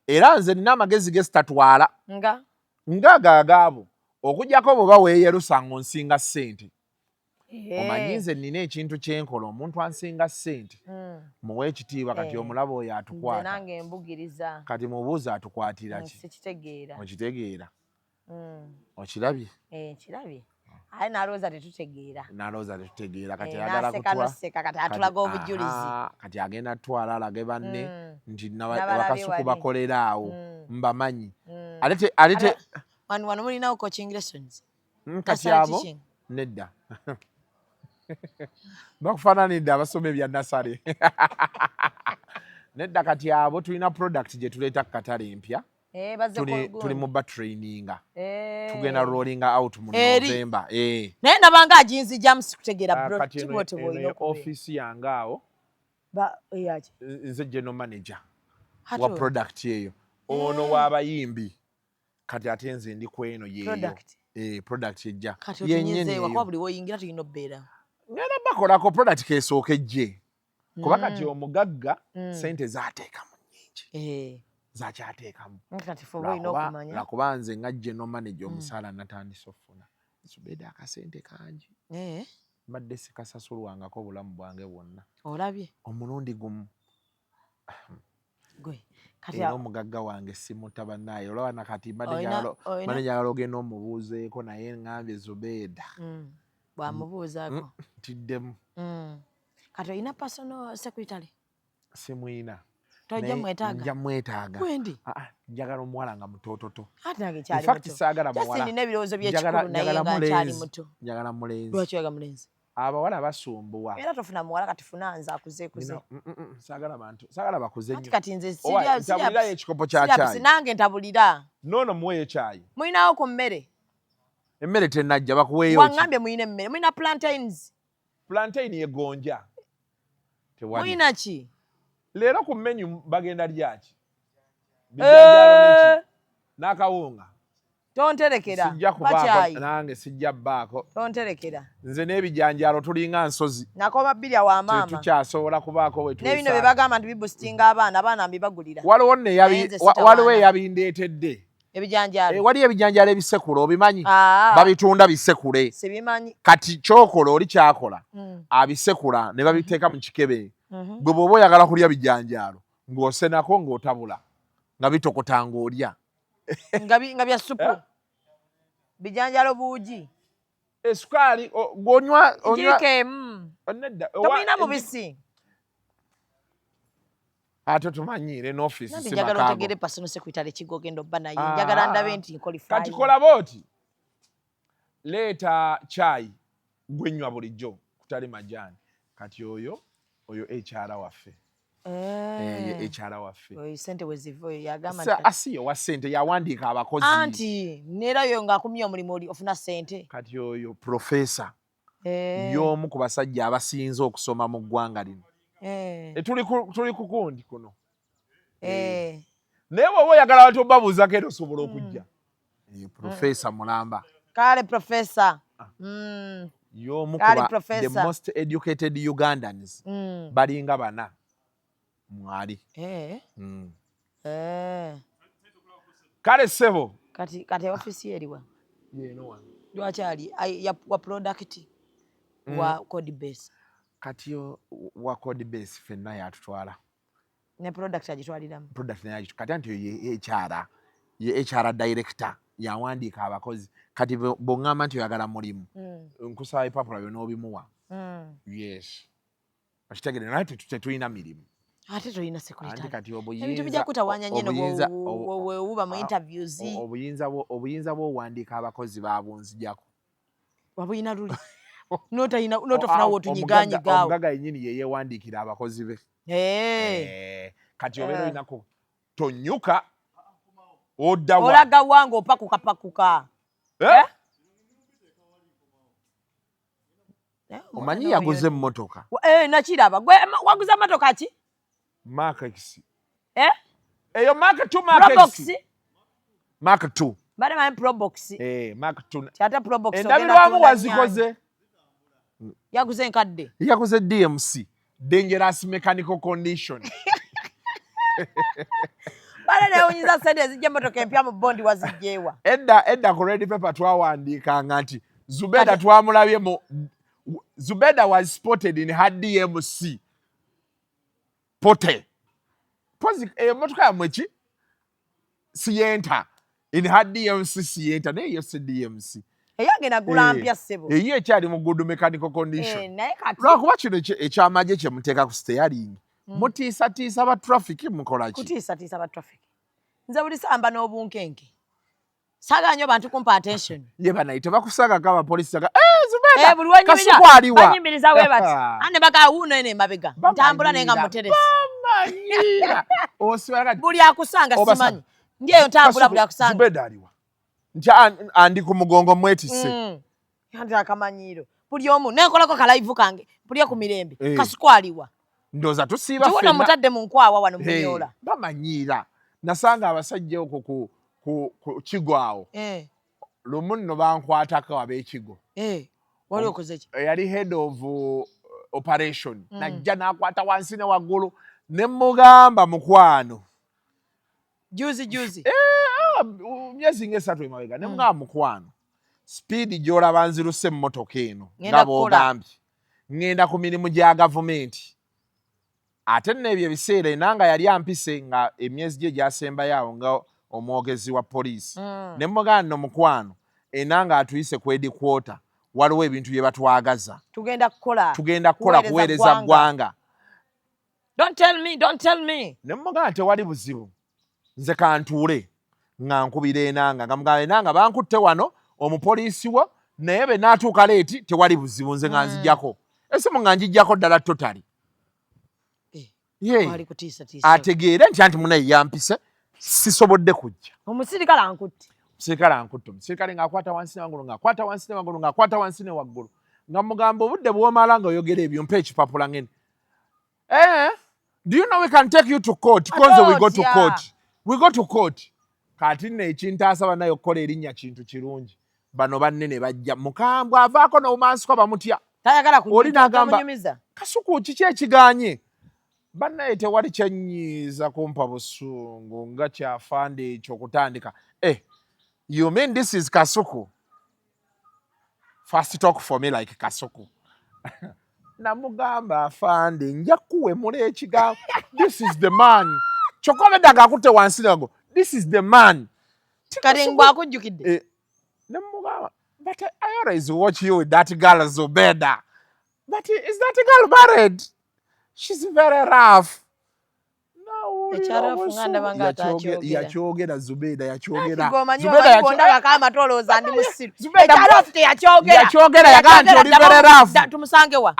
era nze nina amagezi ge sitatwala. Nga? Nga gaagaabo, okuggyako bw'oba weeyerusa ng'onsinga ssente. Omanyi nze nina ekintu kyenkola, omuntu ansinga ssente muwe ekitiibwa. Kati omulaba oyo Nze atukwata. Nange mbugiriza. Kati mubuuza atukwatira ki? Sikitegeera. Okitegeera? Okirabye? Eh, nkirabye, aye nalowooza tetutegeera. Nalowooza tetutegeera, kati Eh, ayagala n'aseka kutwa noseka, kati atulaga obujulizi. Aha, kati agenda tutwala alage banne nti Nabalabye bakasuku wali. bakolera awo mbamanyi. Ate Wano mulinawo coaching lessons? Kati Nursery abo teaching? Nedda, bakufaananidde abasoma ebya nursery. Nedda, kati abo tulina product gye tuleeta ku katale empya. Eh, bazze Tuli ku mu batraininga. Tugenda rolling out mu Eri. November. Naye nabanga aginzijamu sikutegeera. Ah, Bro, kati eno kibwotyo eno bw'olina ye okubeera. office yange awo. Eyaki? Nze general manager Ate wa product eyo. Ono w'abayimbi, kati ate nze ndi ku eno yeeyo. Product. Product ejja Kati yennyini otunyizeewa eyo. kuba buli woyingira tulina obbeera. Ngenda bakolako product kesooka ejje, kuba kati omugagga sente zaateekamu nnyingi, zakyateekamu. Kati fe oba olina okumanya. Lwakuba nze nga general manager omusaala natandise okufuna, Zubeda, akasente kangi. Mbadde sikasasulwangako obulamu bwange bwonna. Olabye. Omulundi gumu. Gwe kati Era omugagga wange simuta bannaye, olaba nakati mbadde mbadde njagala ogenda omubuuzeeko, naye ŋŋambye Zubeda. Bwamubuuzaako. Ntiddemu. Kati olina personal secretary? Simwina. Tojja Naye mwetaaga? Nja mwetaaga. Gwendi. Ah, ah, njagala omuwala nga mutoototo. Ate nange In nkyali fact, muto. saagala Just muwala. nina ebirowoozo Njagala by'ekikulu, naye njagala nga nkyali mulenzi. muto. Njagala mulenzi. Lwaki oyaga mulenzi? Abawala basumbuwa. Era tofuna muwala, kati funa nze akuzeekuze. Saagala bantu, saagala bakuze Ati nnyo. kati nze Owa, ntabulirayo ekikopo kya caayi. Nange ntabulira. Noono muweeyo caayi. Mulinawo ku mmere? Emmere tenajja, bakuweeyo ki? Waŋŋambye mulina emmere, mulina plantains? Plantain yegonja tewali. Mulina ki? Leero ku menu bagenda lyaki? Bijanjaalo neki n'akawunga. Tonterekera. Sijja Pa kubaako. caayi. Nange sijja bbaako. Tonterekera. Nze n'ebijanjaalo tulinga nsozi. Nakoma bbirya wa maama. Tetukyasobola kubaako we N'ebino bye twesanga. bagamba nti biboostinga abaana, abaana mbibagulira. Waliwo nno Naye nze sitawaana. waliwo eyabindeetedde. Ebijanjaalo? Eh, waliyo ebijanjaalo ebisekula, obimanyi? Ah. Babitunda bisekule. Sibimanyi. Kati kyokola, oli kyakola, abisekula ne babiteeka mu kikebe. Gwe bw'oba oyagala kulya bijanjaalo, ng'osenako, ng'otabula, nga bitokota, ng'olya. Nga bya supu? Eh? Bijanjaalo buugi? Esukaali gw'onywa onywa. Njiiko emu. Nedda, Tomulina mubisi? Ate tumanyiire n'ofiisi Nange si njagala makaago. otegere personal secretary kigogenda obba naye. Ah. Njagala ndabe nti nqualify. Kati kola booti, leeta caayi gwenywa bulijjo kutali majaani. Kati oyo HR waffe. Eh, ye HR waffe. Oyo sente weziva, oyo yagamba nti Asiyo wa ssente, yawandiika abakozi. Anti neera yo ng'akumya omulimu oli ofuna sente. Kati oyo profesa, y'omu ku basajja abasinze okusoma mu ggwanga lino. E, tuli ku kundi kuno. Naye bw'oba oyagala abantu obabuuzako, era osobola okujja. Profesa mulamba. Kale profesa. Y'omu Kale, ku the Professor. most educated Ugandans, balinga bana mwali. Kale ssebo. Kati ofisi eriwa? Yeeno wano. Lwaki ali wa product wa code base? Kati wa code base ffenna yatutwala. Ne product agitwaliramu. Product naye kati anti ye HR, ye HR director, yawandiika abakozi. Kati bw'oŋŋamba nti oyagala mulimu, nkusaba ebipapula byonna obimuwa. Yes, okitegere, naye tetulina mirimu. Ate tolina Anti secretary. Kati Ebintu bijja kutawaanya nnyo obuyinza wewuba mu interviews. Obuyinza bw'owandiika abakozi babunzijako. Wabuyina luli notayina notofuna wotunyiganyigaawo. Omugaga yennyini ye yeewandiikira abakozi be. Eh. Eh, kati obeera olinako tonyuka oddawa? Olaga wange opakukapakuka. Eh? Eh, Omanyi yaguze emmotoka. Eh, nakiraba. Gwe waguze motoka ki? Mark X. Eh? Eyo Mark 2, Mark Probox. X, Mark 2. Bade manyi Probox. Eh, Mark 2. Kyate Probox ogenda Endabirwamu tunda. wazikoze. Nnyanyi. Yaguze enkadde. Yakoze DMC, dangerous mechanical condition. Bale newunyiza sente ezijja emotoka empya mu bondi wazijjeewa? Edda edda ku Red Paper twawandiikanga nti Zubeda twamulabye mu, Zubeda was spotted in her DMC pote pozi. Emotoka yammwe ki, Sienta, in her DMC Sienta, naye yo si DMC. Eyange nagula Eh, mpya, ssebo. Eyiyo ekyali mu good mechanical condition. Eh, naye kati Lwakuba kino ekyamagye kye muteeka ku steering, mutiisatiisa ba traffic, mukola ki? Kutiisatiisa ba traffic? Nze buli samba n'obunkenke, saagala nnyo bantu kumpa attention. Ye banaye tebakusangako abapoliisi aga, "Eh, Zubeda, Eh, buli wenyumira Kasuku aliwa?" banyimiriza we bati ane baga wuuno eno emabega ntambula naye nga muteresi. Bamanyiira osibala kati. Buli akusanga simanyi ndi eyo ntambula, buli akusanga. Zubeda aliwa? Nti andi ku mugongo mwetisse. Anti akamanyiiro, buli omu nenkolako ka live kange mpulye ku mirembe. Eh. Kasuku aliwa? Ndowooza tusiiba Tiwona ffenna. mutadde mu nkwawa wano Hey, munyoola. bamanyiira. Nasanga abasajja okwo ku kigo awo. Eh, Lumu nno bankwatako ab'ekigo. Eh, wali okoze ki? Eyali head of operation najja n'akwata wansi ne waggulu, ne mugamba, "Mukwano." Juzi juzi? Eh, ah, myezi nga 3 emabega. Ne mugamba, "Mukwano, speed gy'olaba nziruse emmotoka eno, Ngenda nga kukola. bw'ogambye ŋŋenda ku mirimu gya gavumenti." Ate nno ebyo ebiseera enanga yali ampise nga emyezi gye gyasembayo awo nga omwogezi wa poliisi. Ne mugamba nno, "Mukwano, enanga atuyise ku headquarter, waliwo ebintu bye batwagaza." Tugenda kukola. Tugenda kukola, kuweereza ggwanga. Don't tell me, don't tell me. Ne mugamba, "Tewali buzibu, nze kantuule." Nga nkubira enanga, nga mugamba, "Enanga, bankutte wano omupoliisi wo, naye be naatuuka late. Tewali buzibu, nze nga nzijjako esimu, nga njijjako ddala totally." Eh, Ye wali kutiisatiisa. Ategeere nti anti munaye yampise, sisobodde kujja. Omusirikale ankutte. Omusirikale ankutte. Omusirikale ng'akwata wansi ne waggulu, ng'akwata wansi ne waggulu, ng'akwata wansi ne waggulu, nga mugamba, "Obudde bw'omala nga oyogera ebyo, mpa ekipapula ngene." "Eh, do you know we can take you to court?" "Konze we go to Atotya. court, we go to court." Kati nno ekintaasa bannaye okukola erinnya kintu kirungi, bano bannene bajja, mukambwe avaako n'obumansuka, bamutya. Tayagala Oli n'agamba, tomunyumiza. "Kasuku, kiki ekiganye?" Bannaye tewali kyanyiiza kumpa busungu nga kyafande ekyo okutandika, "Eh, you mean this is Kasuku? First talk for me like Kasuku." Namugamba, "Afande, nja kuwemula ekigambo. This is the man." Kyokka obedda ng'akutte wansi nago, "This is the man." Kati ngwakujjukidde. Eh, nemugamba, "But I always watch you with that girl Zubeda. But is that girl married? She's very rough." Nawulira Ekya rough nga obusungu. ndaba nga atakyogera. Yakyogera Zubeda, yakyogera. Gomanyi Zubeda ondabako amata, olowooza ndi musiru. Zubeda Ekya rough teyakyogera. Yakyogera, yagamba nti oli very rough. Tumusange wa?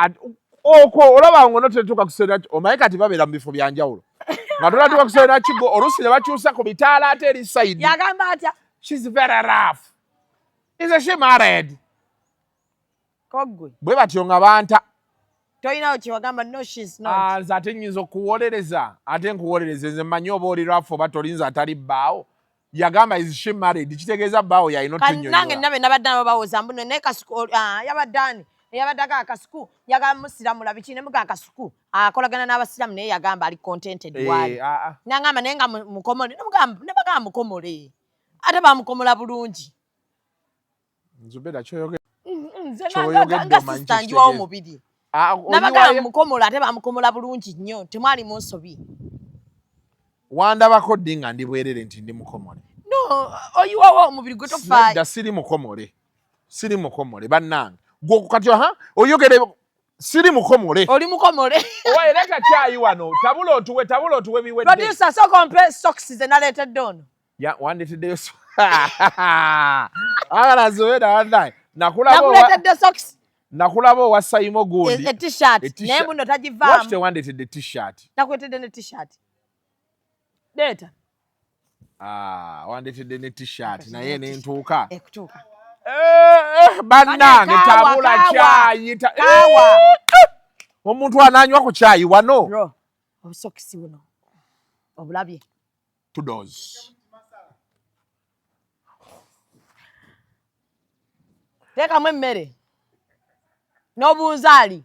Okwo olaba ngo notetuuka kuseera, omanyi kati babeera mu bifo byanjawulo, nga tonatuuka kuseera kigo, oluusi ne bakyusa ku bitaala ate eri side. Yagamba atya? "She's very rough. Is she married?" Koggwe. Bwe batyo nga banta. Tolinawo kyewagamba, "No, she's not"? Ah, nze ate nnyinza okuwolereza, ate nkuwolereza nze mmanyi oba oli rough oba tolinza atali bbaawo. Yagamba, "Is she married?" Kitegeeza bbaawo yalina Kati nange otunnyonnyola. nabe nabadde nabo bawoza mbuno, naye Kasuku ah, yabadde ani eyabadde aga Kasuku njagala musiramu biki, ne mugaa Kasuku akolagana n'abasiramu, naye yagamba ali contented. Eh, Waali ah, ah. nangamba naye nga mukomole, ne bagamba mukomole, ate bamukomola bulungi. Zubeda, kyoyogera Nze Kyoyogedde nga omanyi sister njiwawo kitegeeza. mubiri. Ah, Nabagamba oyiwayo- mukomola, ate bamukomola bulungi nnyo, temwalimu nsobi. Wandabako ddi nga ndi bwerere nti ndi mukomole? No, oyiwawo omubiri gwe tofaayo. Nedda, siri mukomole, siri mukomole bannange. Gwe kati aha oyogere siri mukomole. Oli mukomole. Owa leeta kyayi wano, tabula otuwe, tabula otuwe biwedde. Producer, sooka ompe socks ze naleetedde ono. Ya wandeteddeyo agala Zubeeda wannaye nakulaba Nakuleetedde socks. Nakulaba owa Sayimo gundi. E t-shirt naye muno tagivaamu. Lwaki tewandetedde t-shirt? Nakuleetedde ne t-shirt. Leeta. Ah, wandetedde ne t-shirt naye nentuuka. Ekutuuka. Eh, eh, bannange tabula kyayi. Kaawa. Eh, omuntu ananywa ku kyayi wano. Bro, obusokisi buno obulabye. Tudos. Teekamu emmere n'obunzaali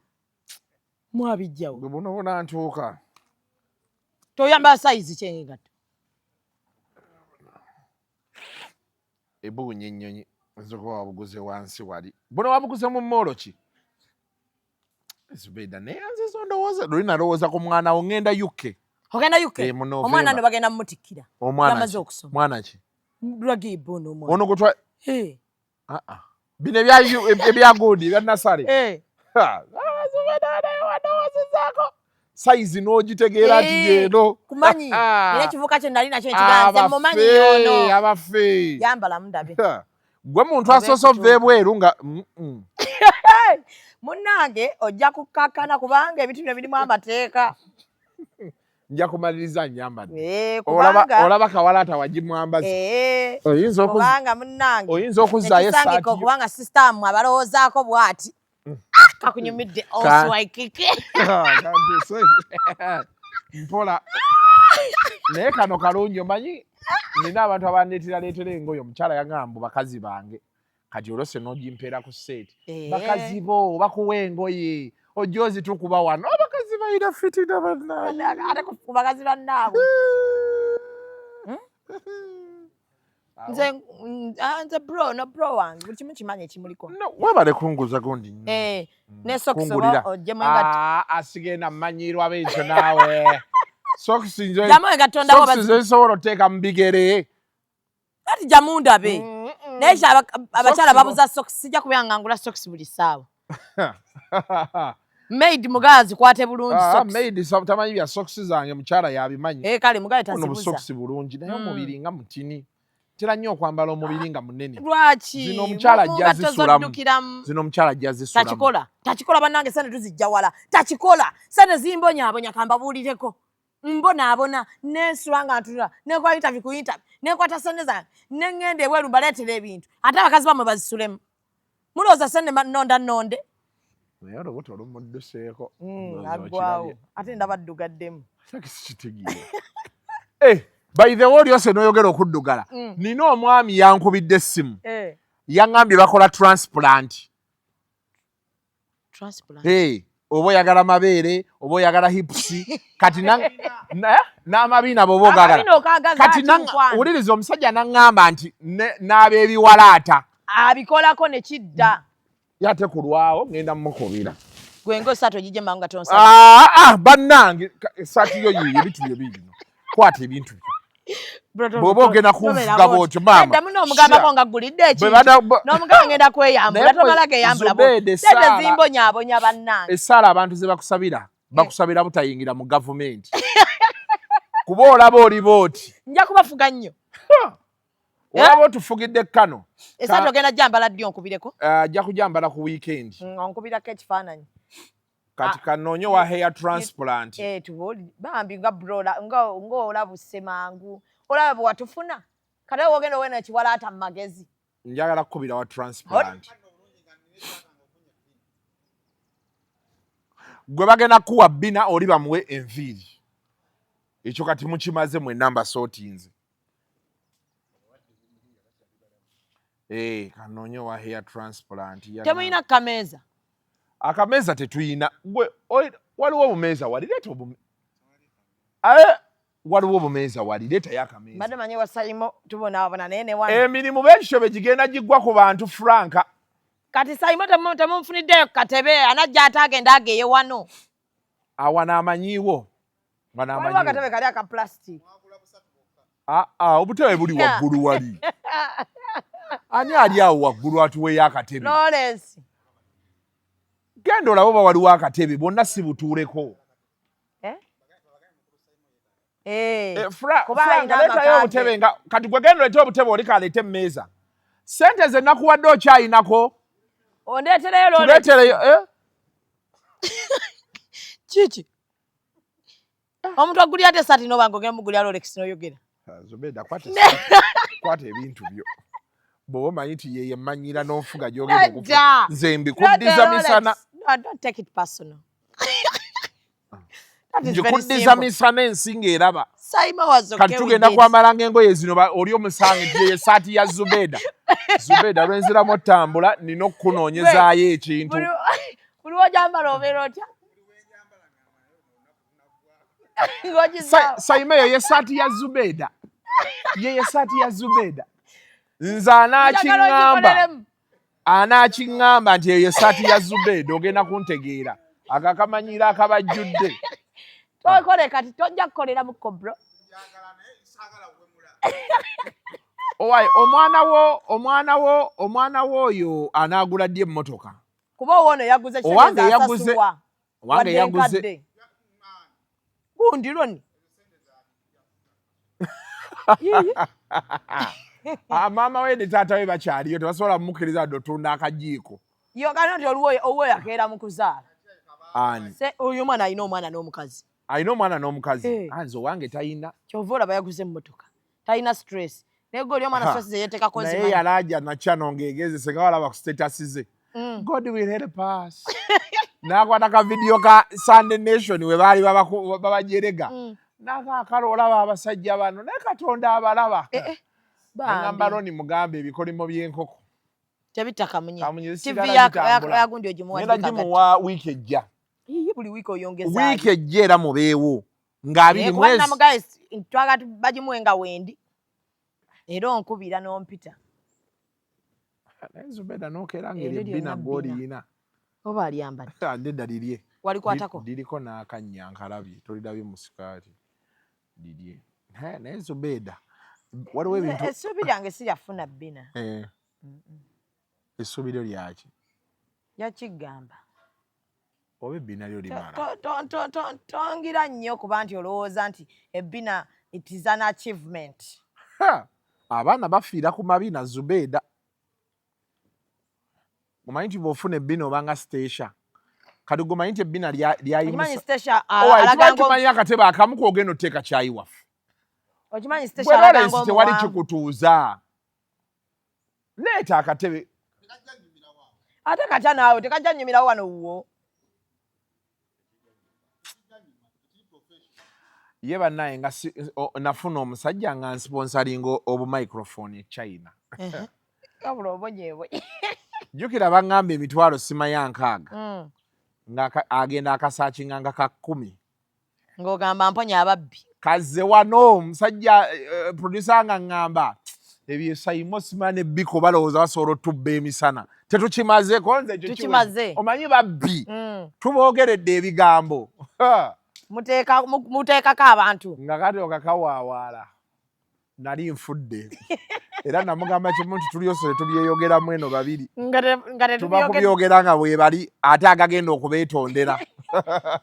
mwabijjawo. Buno bunantuuka. Toyambala sayizi kyengatto. Ebuunya ennyonyi nzoka wabuguze wansi wali. Buno wabuguze mu mmoolo ki? Zubeda naye nzizo ndowooza luli nalowooza ku mwana wo ngenda UK. Ogenda UK? Eh, mu November. Omwana no bagenda mumutikkira. Omwana Yamaze ki? okusoma. Mwana ki? Ragibu ono omwana. Ono gwe twa Eh. Ah ah. Bino ebya ebya gundi ebya nasale. Eh. Ha. Zubeda naye wandowoozezzaako. Sayizi n'ogitegeera nti Eh, yeeno. Kumanyi. Era ekivuka kye nali nakyo ekiganze mumanyi Abaffe, ono. abaffe. Yambala mundabe. Ha. Gwe muntu asoose ova ebweru nga Munnange ojja kukkakkana kubanga ebintu bino birimu amateeka. Nja kumaliriza nnyambadde. Eh, kubanga Olaba kawalaata wagimwambaza. Eh, Oyinza kubanga munnange oyinza okuzzaayo ekisangika essaati yo. okubanga sisitaamu abalowoozaako bw'ati. Ah, kakunyumidde oswaikike. Kantuuse. Mpola. Naye kano kalungi omanyi nina abantu abandeetera engoye omukyala yagamba bakazi bange kati olwose n'ogimpeera ku seeti. Eh. Bakazi bo bakuwa engoye ojja ozitukuba wano abakazi balina fitina bannange. Ate ku bakazi bannaabwe. Nze nze bro no bro wange buli kimu kimanyi ekimuliko. No, webale kunguza gundi nnyo. Eh, ne socks Kungulira. oba oggyemu engatto. Ah, asigenda mmanyirwa b'ekyo naawe. Socks nze Gyamu engatto ndabe socks oba nze nsobola oteeka mu bigere. Ati gyamu ndabe. Naye kye abakyala Socks babuza socks sijja kubeera nga ngula socks buli ssaawa. Maid mugazi zikwate bulungi Ah, socks. maid tamanyi bya socks zange mukyala yabimanyi. Eh, kale mugazi Buno tazibuza. busokisi bulungi naye omubiri nga mutini. Ntera nnyo okwambala omubiri nga munene. Lwaki? Zino omukyala Mu ajja ngatto zisulamu. zoddukiramu. Zino omukyala ajja zisulamu. Takikola. Takikola bannange sente tuzijja wala. Takikola. Sente zimbonyaabonya kambabuulireko. Mbonaabona nensula nga ntunula nenkola interview ku interview nenkwata sente zange nengenda ebweru mbaleetera ebintu ate abakazi bammwe bazisulemu. Mulowooza sente nnonda nnonde. Naye olubuto lumudduseeko. Ndowooza Aggwawo okirabye. ate ndaba addugaddemu. Saki sikitegeera. Eh, by the way olyose n'oyogera okuddugala. Nina omwami yankubidde essimu. Eh. Yaŋŋambye bakola transplant. Transplant. Hey, oba oyagala mabeere oba oyagala hips kati n'amabiina bw'oba ogagala. Amabiina okaagaza Kati ki mukwano? wuliriza omusajja n'aŋŋamba nti n'abeebiwalaata. Abikolako ne kidda. Yate kulwawo ngenda mukubira. Gwe ng'osaati ogigye mangu nga tonsaba. Ah, ah, bannange essaati yo yiiyo ebintu byo biibino. Kwata ebintu byo. Bw'oba ogenda kunvuga bw'otyo maama. Edda muno omugambako nga ggulidde ekintu. N'omugamba ngenda kweyambula Naye tomala geyambula Zubeida, bw'otyo. essaala- Sente zimbonyaabonya bannange. Essaala abantu ze bakusabira, bakusabira butayingira mu gavumenti. Kuba olaba oli bw'oti. Nja kubafuga nnyo. Olaba otufugidde kano. Essaati ogenda gyambala ddi onkubireko? Ajja kugyambala ku weekend. Onkubirako ekifaananyi. Kati kanoonye wa hair transplant. Eh, tubuulire. Bambi nga bro ng'olabuse mangu. Olaba bwe watufuna. Kati awo ogenda owena ekiwalaata mu magezi. Njagala kukubira wa transplant. Gwe bagenda kuwa bina oli bamuwe enviiri. Ekyo kati mukimaze mwenna mbasootinze. Eh, kanoonye wa hair transplant. Temulina kameeza. Akameeza tetuyina. Gwe waliwo obumeeza wali leeta waliwo obumeeza wali leetayo akameeza. Mbadde manyi wa Sayimo tubonaabona naye ne wano. Emirimu b'ekityo bye gigenda giggwa ku bantu Franka. Kati Sayimo temunfuniddeyo ku katebe anajja ate agenda ageye wano. Awano amanyiiwo. Wano Waliwo akatebe amanyiiwo. kali aka plastic. Aa, ah, obutebe buli waggulu wali. Ani ali awo waggulu atuweeyo akatebe? Lawrence. Genda olabe oba waliwo akatebe, bwonna si butuuleko. Eh? Eh, eh, Frank, leetayo obutebe nga kati gwe genda oleete obutebe oli kaleete emmeeza. Ssente ze nakuwadde okyayinako? Ondeetereyo Lawrence. Tuleetereyo, eh? Kiki? Omuntu agulira ate esaati noba nga ogenda mugulira Rolex n'oyogera. Ah, Zubeda kwata kwata ebintu byo. Bw'oba omanyi nti ye yemmanyira n'ofuga gy'ogenda okufuga. Nze mbikuddiza misana. No, don't take it personal. Ngikuddiza misana ensi ng'eraba. Kati tugenda kwambala ng'engoye zino oli omusange nti yeyo esaati ya Zubeda. Zubeda lwenziramu otambula nina okukunoonyezaayo ekintu. Buli w'ogyambala obeera otya? Saima eyo yesaati ya Zubeda, ye yesaati ya Zubeda. Nze anaakiŋŋamba anaakiŋŋamba nti eyo yesaati ya Zubeda, ogenda kuntegeera akakamanyiiro akabajjudde. Tokole kati tojja kukolera mu kobro. Owaye omwana wo omwana wo omwana wo oyo anaagula ddi emmotoka? Kuba owoono yaguze owange yaguze owange yaguze gundi loni ah, maama we ne taata we bakyaliyo tebasobola mumukkiriza wadde otunda akajiiko yogana nti oluwo yakeera mu kuzaala ani oyo omwana alina omwana n'omukazi alina omwana n'omukazi eh. ah, nze owange talina kyova olaba yaguze emmotoka talina stress naye gwe oli omwana stress zeyetekako naye yalaja nakyano ng'egezese nga walaba ku status ze mm. God will help us n'akwata ka vidiyo ka Sunday Nation we baali babajerega mm. n'akaakala olaba abasajja bano naye Katonda abalaba eh, eh, ngamba Loni mugambe ebikolimo by'enkoko tebita kamunye TV yagundi ogimuwa ngenda gimuwa wiiki ejja buli wiiki oyongeza wiiki ejja era mubeewo nga abiri mwezi twagala bagimuwe nga wendi era onkubira n'ompita naye Zubeda nokeera nga eryo ebbina gw'oliyina oba alyambadde ah, nedda lirye walikwatako liriko n'akannya nkalabye tolirabye mu sikaati lirye naye Zubeda waliwo ebintu essuubi lyange si lyafuna bbina eh. essuubi lyo lyaki yakigamba oba ebbina lyo limala tongira nnyo kuba nti olowooza nti ebbina it is an achievement abaana bafiira ku mabina Zubeda omanyi nti bw'ofuna ebbina obanga siteesha kati gwe omanyi nti ebbina lyayimusaokimanyi akatebe akamu kwogenda oteeka kyayi waffe tewali kikutuuza leeta akatebe ate katya naawe tekajja nyumirawo wano wuwo ye bannaye nga nafuna omusajja nga nsponsalinga obumicrophone e China wabula obonyeebonye jjukira baŋŋamba emitwalo simaya nkaaga mm. nga agenda akasakinga nga ka kkumi ng'ogamba mponya ababbi kazze wano omusajja eh, producer nga ŋŋamba ebyo Saimo Sima ne Biko balowooza basobola otubba emisana tetukimazeeko nze ekyo tukimaze omanyi babbi mm. tuboogeredde ebigambo muteekako abantu nga kati okakawaawaala nali nfudde era namugamba kimu nti tulyose tubyeyogeramu eno babiri tuba kubyogera nga bwebali ate agagenda okubeetondera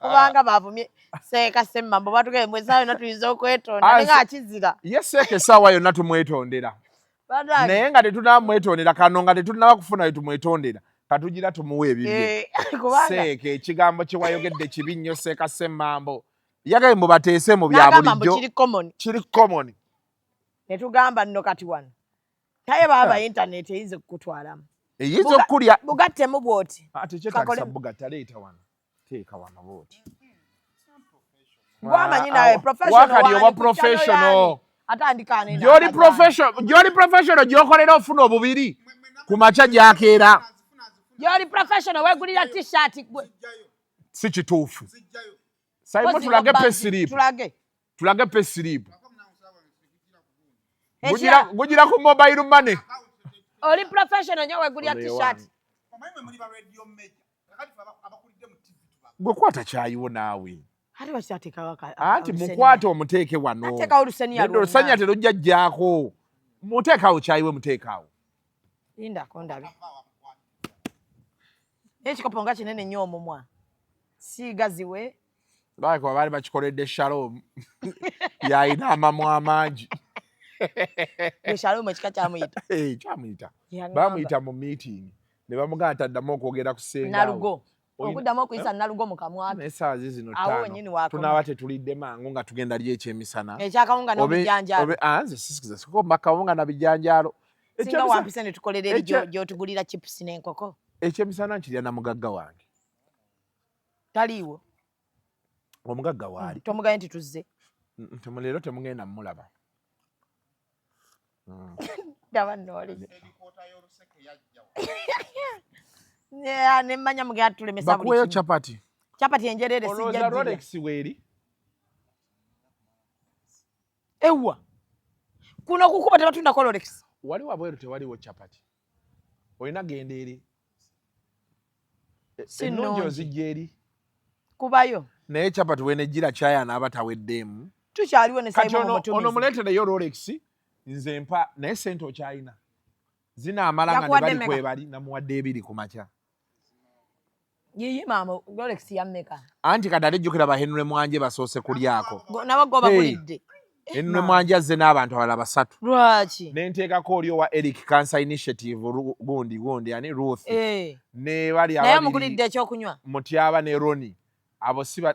kubanga bavumye seeka semmambo batugee mwe essaawa yonna tuyinza okwetonda naye nga akizira ye seeka essaawa yonna tumwetondera naye nga tetunamwetondera kano nga tetunaba kufuna we tumwetondera katugira tumuwa ebibye eh, seeka ekigambo kyewayogedde kibi nnyo seeka semmambo yagaye mubateese mu bya bulijjo kiri common ne tugamba nno kati wano taye baaba internet eyinza okukutwalamu eyinza okukulya bugattemu bwoti ah, tekyetagisa bugatta leeta wano teeka wano bwoti gwamanyi nawe ah, professional oba professional atandika gyoli professional gyoli professional gyokolera ofuna obubiri ku makya gyakeera gyoli professional wegulira t-shirt gwe si kituufu Saimo tulage pay slip. Tulage. Tulage pay slip. Gujira ku mobile money. Oli professional nyo wegulira t-shirt. Gwe kwata kyayiwo naawe. Ate lwaki ateekawo Anti mukwate omuteeke wano. Ateekawo olusaniya Nedda, olusaniya terujja jjaako. Muteekaawo kyayiwe, muteekaawo. Lindako ndabe. Naye ekikopo nga kinene nnyo omumwa. Siigaziwe. Balabika baali bakikoledde Shalom. Yalina amamwa amangi. Gwe Shalom ekika kyamuyita. Eh, kyamuyita. Yaŋŋamba. Bamuyita mu meeting ne bamugamba taddamu okwogera ku ssengaawe. Nalugo. Okuddamu okuyisa Nalugo mu kamwa ke. Naye essaawa ziizino Awo 5 wennyini waakoma. Tunaaba tetulidde mangu nga tugenda lya ekyemisana. Ekyakawunga n'obijanjaalo. Nze sisikiza sikomba kawunga na bijanjaalo. Singa wampise ne tukolera eri gy'otugulira chips n'enkoko. Ekyemisana nkirya na mugagga wange. Taliiwo. Omugagga waali. Tomugaye nti tuzze. Leero temugenda mmulaba. Ndaba nno oli. Ne mmanya mugenda tulemesa buli Bakuweeyo kimu. chapati. Chapati enjereere sijja Olowooza ggirya. Rolex weeri? Ewa. Kuno kukuba tebatundako Rolex. Wali wabweru tewaliwo chapati. Olina genda eri. Si Ennungi nnungi. ozijja eri. Kubayo. Naye chapati wenejjira kyayi anaaba taweddeemu. Tukyaliwo ne Kati Simon ono Omutumizi. ono muleetereyo Rolex nze mpa naye ssente okyalina. Zinaamala nga ne Yakuwadde bali mmeka? kwebali namuwadde 2 ku makya. Yiyi maama Rolex ya mmeka? Anti kati ate jjukira ba Henry Mwanje basoose kulyako. Nabo go bagulidde. Henry Mwanje azze n'abantu abalala 3. Lwaki? Ne nteekako oli owa Eric Cancer Initiative gundi gundi ani Ruth. Ne bali Naye ababiri omugulidde ekyokunywa. Mutyaba ne Ronnie. Abo si ba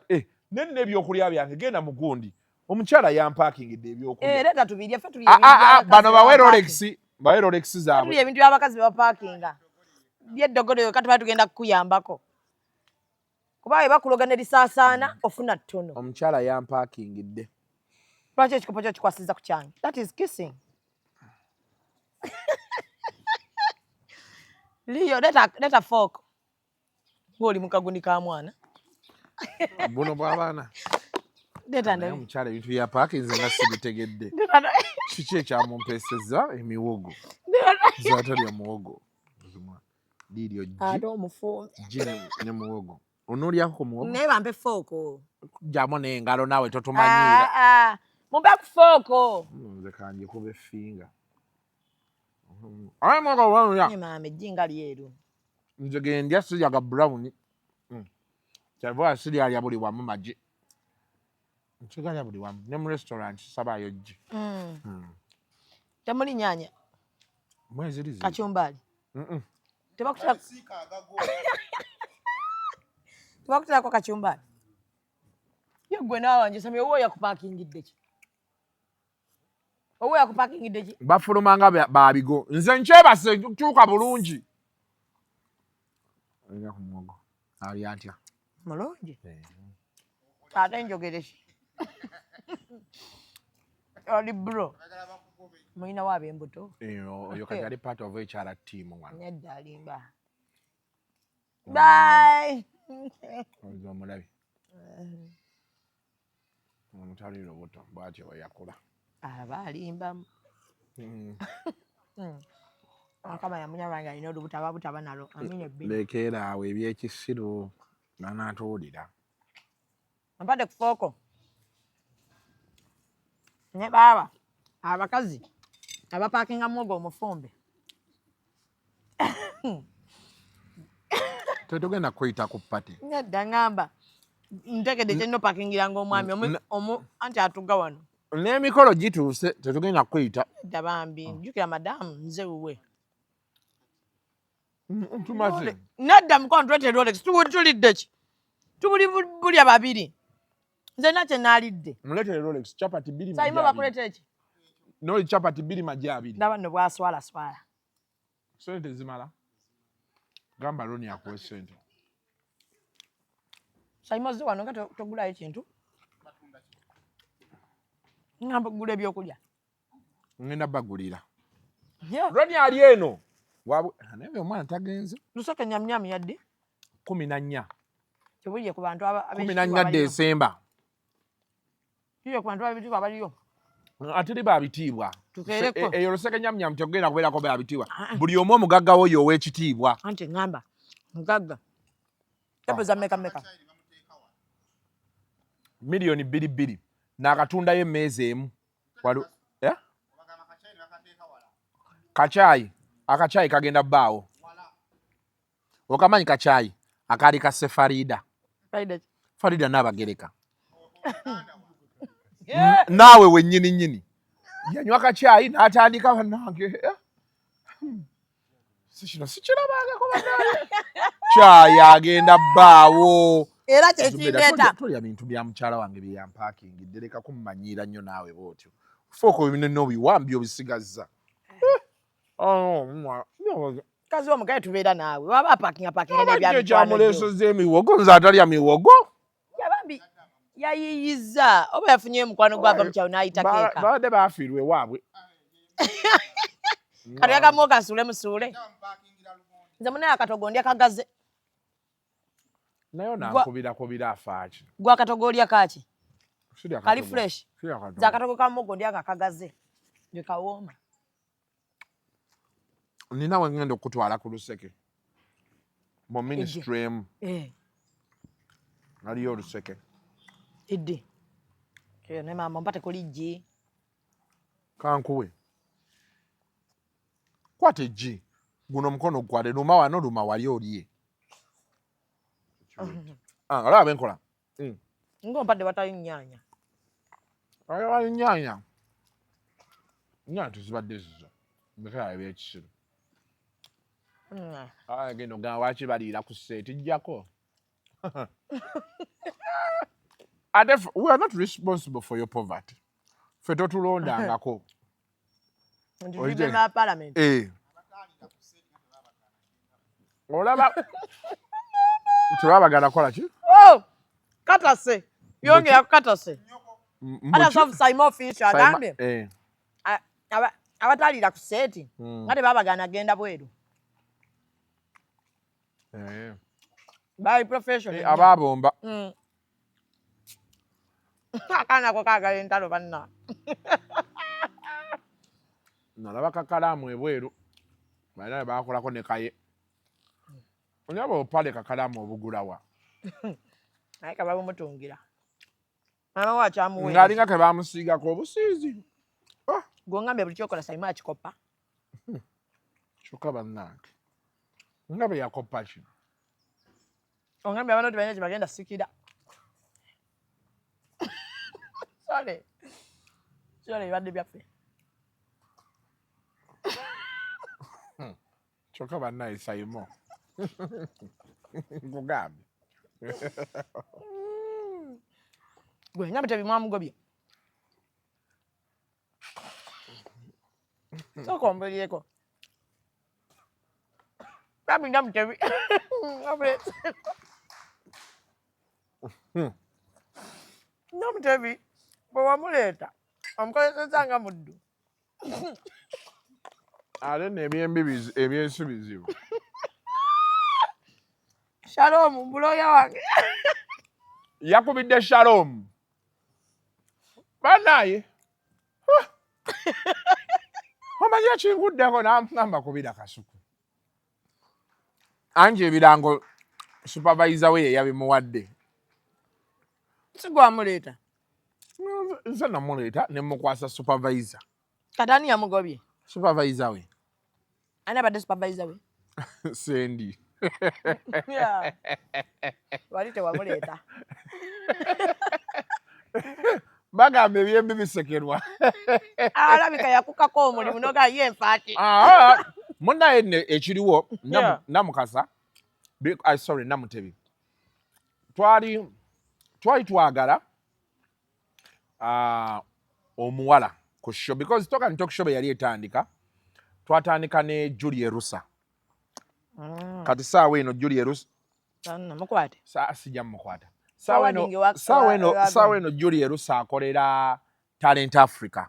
nenna ebyokulya byange genda mu gundi. Omukyala yampaakingidde ebyokulya. Leeta tubirye ffe tulye ebintu by'abakazi Bano bawe bebapaakinga. Rolex, bawe Rolex zaabwe. Tulye ebintu by'abakazi bebapaakinga. By'eddogolo yokka tuba tugenda kukuyambako. Kuba bwe bakuloga ne lisaasaana ofuna ttono. Omukyala yampaakingidde. Lwaki ekikopo kyo kikwasizza ku kyange? That is kissing. Liyo, leta fork. Ng'oli mu kaguni ka mwana. Buno bw'abaana. Leta Naye ndabe. omukyala ebintu bya paakinze nga sibitegedde. Leta ndabe. Kiki ekyamumpeesezza emiwogo? Zaatalya muwogo. Liiryo ggi. Ate omufumbi. Ggi ne muwogo. Onoolyako ku muwogo? Naye bampe fork. Kujjamu n'engalo naawe totumanyiira. Mumpe ku fork. Nze kanjikube ffinger. Aye muwogo walya. Naye maama eggi nga lyeru. Nze ge ndya sirya ga brown. Kyava siryalya buli wamu magi. Nsigalya buli wamu. Ne mu restaurant sisabaayo ggi. Temuli nnyaanya? Mweziri ziri. Kachumbali. Tebakuterako kachumbali. Ye ggwe naawe nje Sammy, owa yakupaakingidde ki? Owa yakupaakingidde ki? Bafuluma nga babigo. Nze nkyebase ntuuka bulungi. Alina ku muwogo. Ali atya? Mulungi. Ate njogere ki? Oli bro. Mulinawo ab'embuto? Oyo kati ali part of HR team wano. Nedda alimba. Bye. Oyo omulabi. Omutali lubuto bw'atyo bwe yakula. Aba alimbamu. Mukama yamunyamba nga alina olubuto aba butaba nalwo. Amina ebbiri. Lekeera awo ebyekisiru banaatuwulira. Mpadde ku fooko. Ne baaba abakazi abapaakinga muwogo omufumbe. Tetugenda kuyita ku party. Nedda ŋŋamba ntegedde kye nnina opaakingiranga omwami anti atuga wano. N'emikolo gituuse tetugenda kuyita. Nedda bambi jjukira madamu nze wuwe. Tumaze. Nedda mukwano tuleete Rolex tulidde ki? Tubuli bulya babiri. Nze nna kye naalidde. Muleetere Rolex chapati 2 Saimo magi abiri. bakuleetere ki? Noli chapati 2 magi abiri. Ndaba nno bwaswalaswala. Ssente zimala. Gamba Roni akuwe ssente. Saimo ozze wano nga togulayo kintu? Ngamba okugula ebyokulya. Ngenda bagulira. Yeah. Roni ali eno. Wabwe naye omwana tagenze. Luseke nyamnyam yadde. 14. Tebulye ku bantu 14 Desemba. Tebulye ku bantu ab'ebitiibwa abaliyo. Ateri babitiibwa. Tukeereko. Eyo luseke nyamnyam tegenda kubeerako babitiibwa. Buli omu omugagga wo y'ow'ekitiibwa. Anti ŋŋamba mugagga. Tepo za mmeka mmeka? 2 million n'akatundayo emmeeza emu. Eh? Kacyayi, akacyayi kagenda bbaawo. Okamanyi kacyayi akaali ka Sefarida? Farida. Farida Naabagereka. Naawe wennyini nnyini yanywa kacyayi n'atandika, bannange, eh, si kino sikirabangako, bannange, kyayi agenda bbaawo. Era Zubeera, kyekindeeta. Tolya bintu bya mukyala wange bye yampaakingidde, leka kummanyiira nnyo naawe bw'otyo. Fuuka ebinene obiwambye obisigazza. Eh, oh, Kazi omugaye tubeera naawe waba apakinga pakinga. Abadde N'ebyamikwano gyo. Ekyamuleesezza emiwogo, nze atalya miwogo. Yabambi yayiyiza oba yafunyeyo mukwano gwava mu kyalo n'ayita keeka. Babadde bafiirwa ewaabwe. Kati yagamuoga nsuule musuule. Nze munaye akatogo ndya kagaze. Naye onankubira afaaki? Gwe akatogo olya kaki? Sirya Kali katogo. fresh. Sirya katogo. Nze akatogo ka muwogo ndya nga kagaze nge kawooma. Nina we ngenda okutwala ku luseke mu ministry emu. Eh, aliyo oluseke. Iddi eyo ne maama ompa tekuli ggi. Kankuwe, kwata eggi, guno omukono gukwate, luma wano, luma wali olye. Ah, olaba benkola. Ng'ompadde watali nnyaanya. Ayagala nnyaanya, nnyaanya tezibadde zizo mbekera ebyekisiru. Agenda ogamba waki baliira ku seeti jjako ate we are not responsible for your poverty, ffe totulondangako. Nti Oyite. tuli member wa parliament. Eh. Olaba tebabagala kukola ki? Oh! Katase yongera ku katase. Mbu ki? Ata Saimo official agambye Eh. abataliira ku seeti nga tebabagana genda bweru. Eh. Bali professional. Eh, ababomba. Akaana ko kaagala entalo banna. Nalaba kakalaamu ebweru, balina bakolako ne kaye. Onyaba opale kakalaamu obugulawa? Naye kaba bumutungira maama we akyamuweereza. Ng'alinga ke bamusiigako obusiizi. Gwongambye buli kyokola Saimo akikopa. Kyokka bannange, nga bwe yakoppa kino. Ongambye abana tebalina kye bagenda sikira. Sorry, sorry, ebadde byaffe. Kyokka bannaye, Saimo, nkugambye. Gwe nga bitebi mwamugobye, sooka ombulyeko bambi nga mutebi. Nga mutebi bwe wamuleeta omukozeseza nga muddu. Ate nebyembi ebyensi bizibu. Shalom mbuloya wange. Yakubidde Shalom banaye omanyi ekinguddeko namugamba kubira Kasuku angi ebirango supervisor we ye yabimuwadde. Si gwamuleeta? Nze namuleeta ne mukwasa supervisor. Kati ani yamugobye? Supervisor we. Ani abadde supervisor we? Sendi. Yeah. Wali tewamuleeta. Bagamba ebyembi bisekerwa. Alabika yakukako omulimu noga ye nfaaki. Ah, munaye nno ekiriwo Namukasa ah, sorry, Namutebi, twali twagala, ah, omuwala ku show because Talk and Talk show bwe yali etandika, twatandika ne Julie Rusa. Kati saawa eno Julie Rusa Mukwate. Sijja mukwata saawa eno. Forwarding Saawa eno Julie Rusa akolera Talent Africa.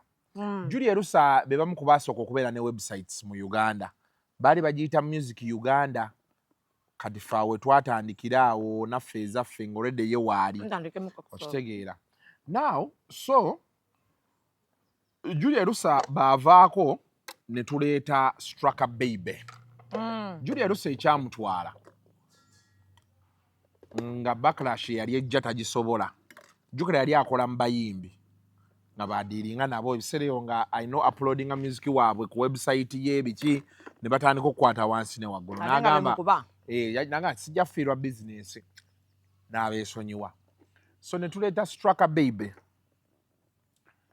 Julie Rusa be bamu ku baasooka okubeera ne websites mu Uganda, baali bagiyita Music Uganda. Kati fe awe twatandikira awo naffe ezaffe ng'olwedde ye waali. Ntandikemu kokso. Okitegeera? Now so Julie Rusa baavaako ne tuleeta Straka Baby. Julie Rusa ekyamutwala nga backlash yali ejja tagisobola. Jjukira yali akola mu bayimbi nga badiiringa nabo ebiseera ebyo, nga alina uploadinga music waabwe ku website ye, biki, ne batandika okukwata wansi ne waggulu. Ate nga N'agamba bemukuba. Nanga sijja kufiirwa bizinesi, n'abeesonyiwa. So ne tuleeta Straka Baby.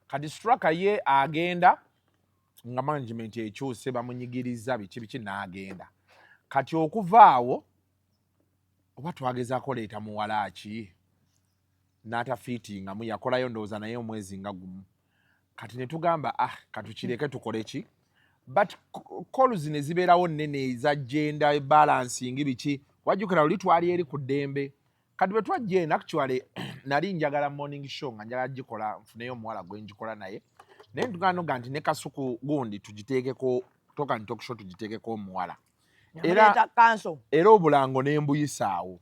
Kati Straka ye agenda nga management ekyuse, bamunyigiriza biki biki, n'agenda. Kati okuva awo oba twagezaako leeta muwala ki n'atafiitingamu, yakolayo ndowooza naye omwezi nga gumu. Kati ne tugamba, ah, katukireke tukole ki, but calls ne zibeerawo nnene eza gender balancing biki. Wajjukira luli twali eri ku ddembe. Kati bwe twajja eno, actually nali njagala morning show, nga njagala gikola nfuneyo omuwala gwe njikola naye, naye ntuganoga nti ne Kasuku gundi tugiteekeko, talk and talk show tugiteekeko omuwala. Era kanso. Era obulango ne mbuyisaawo,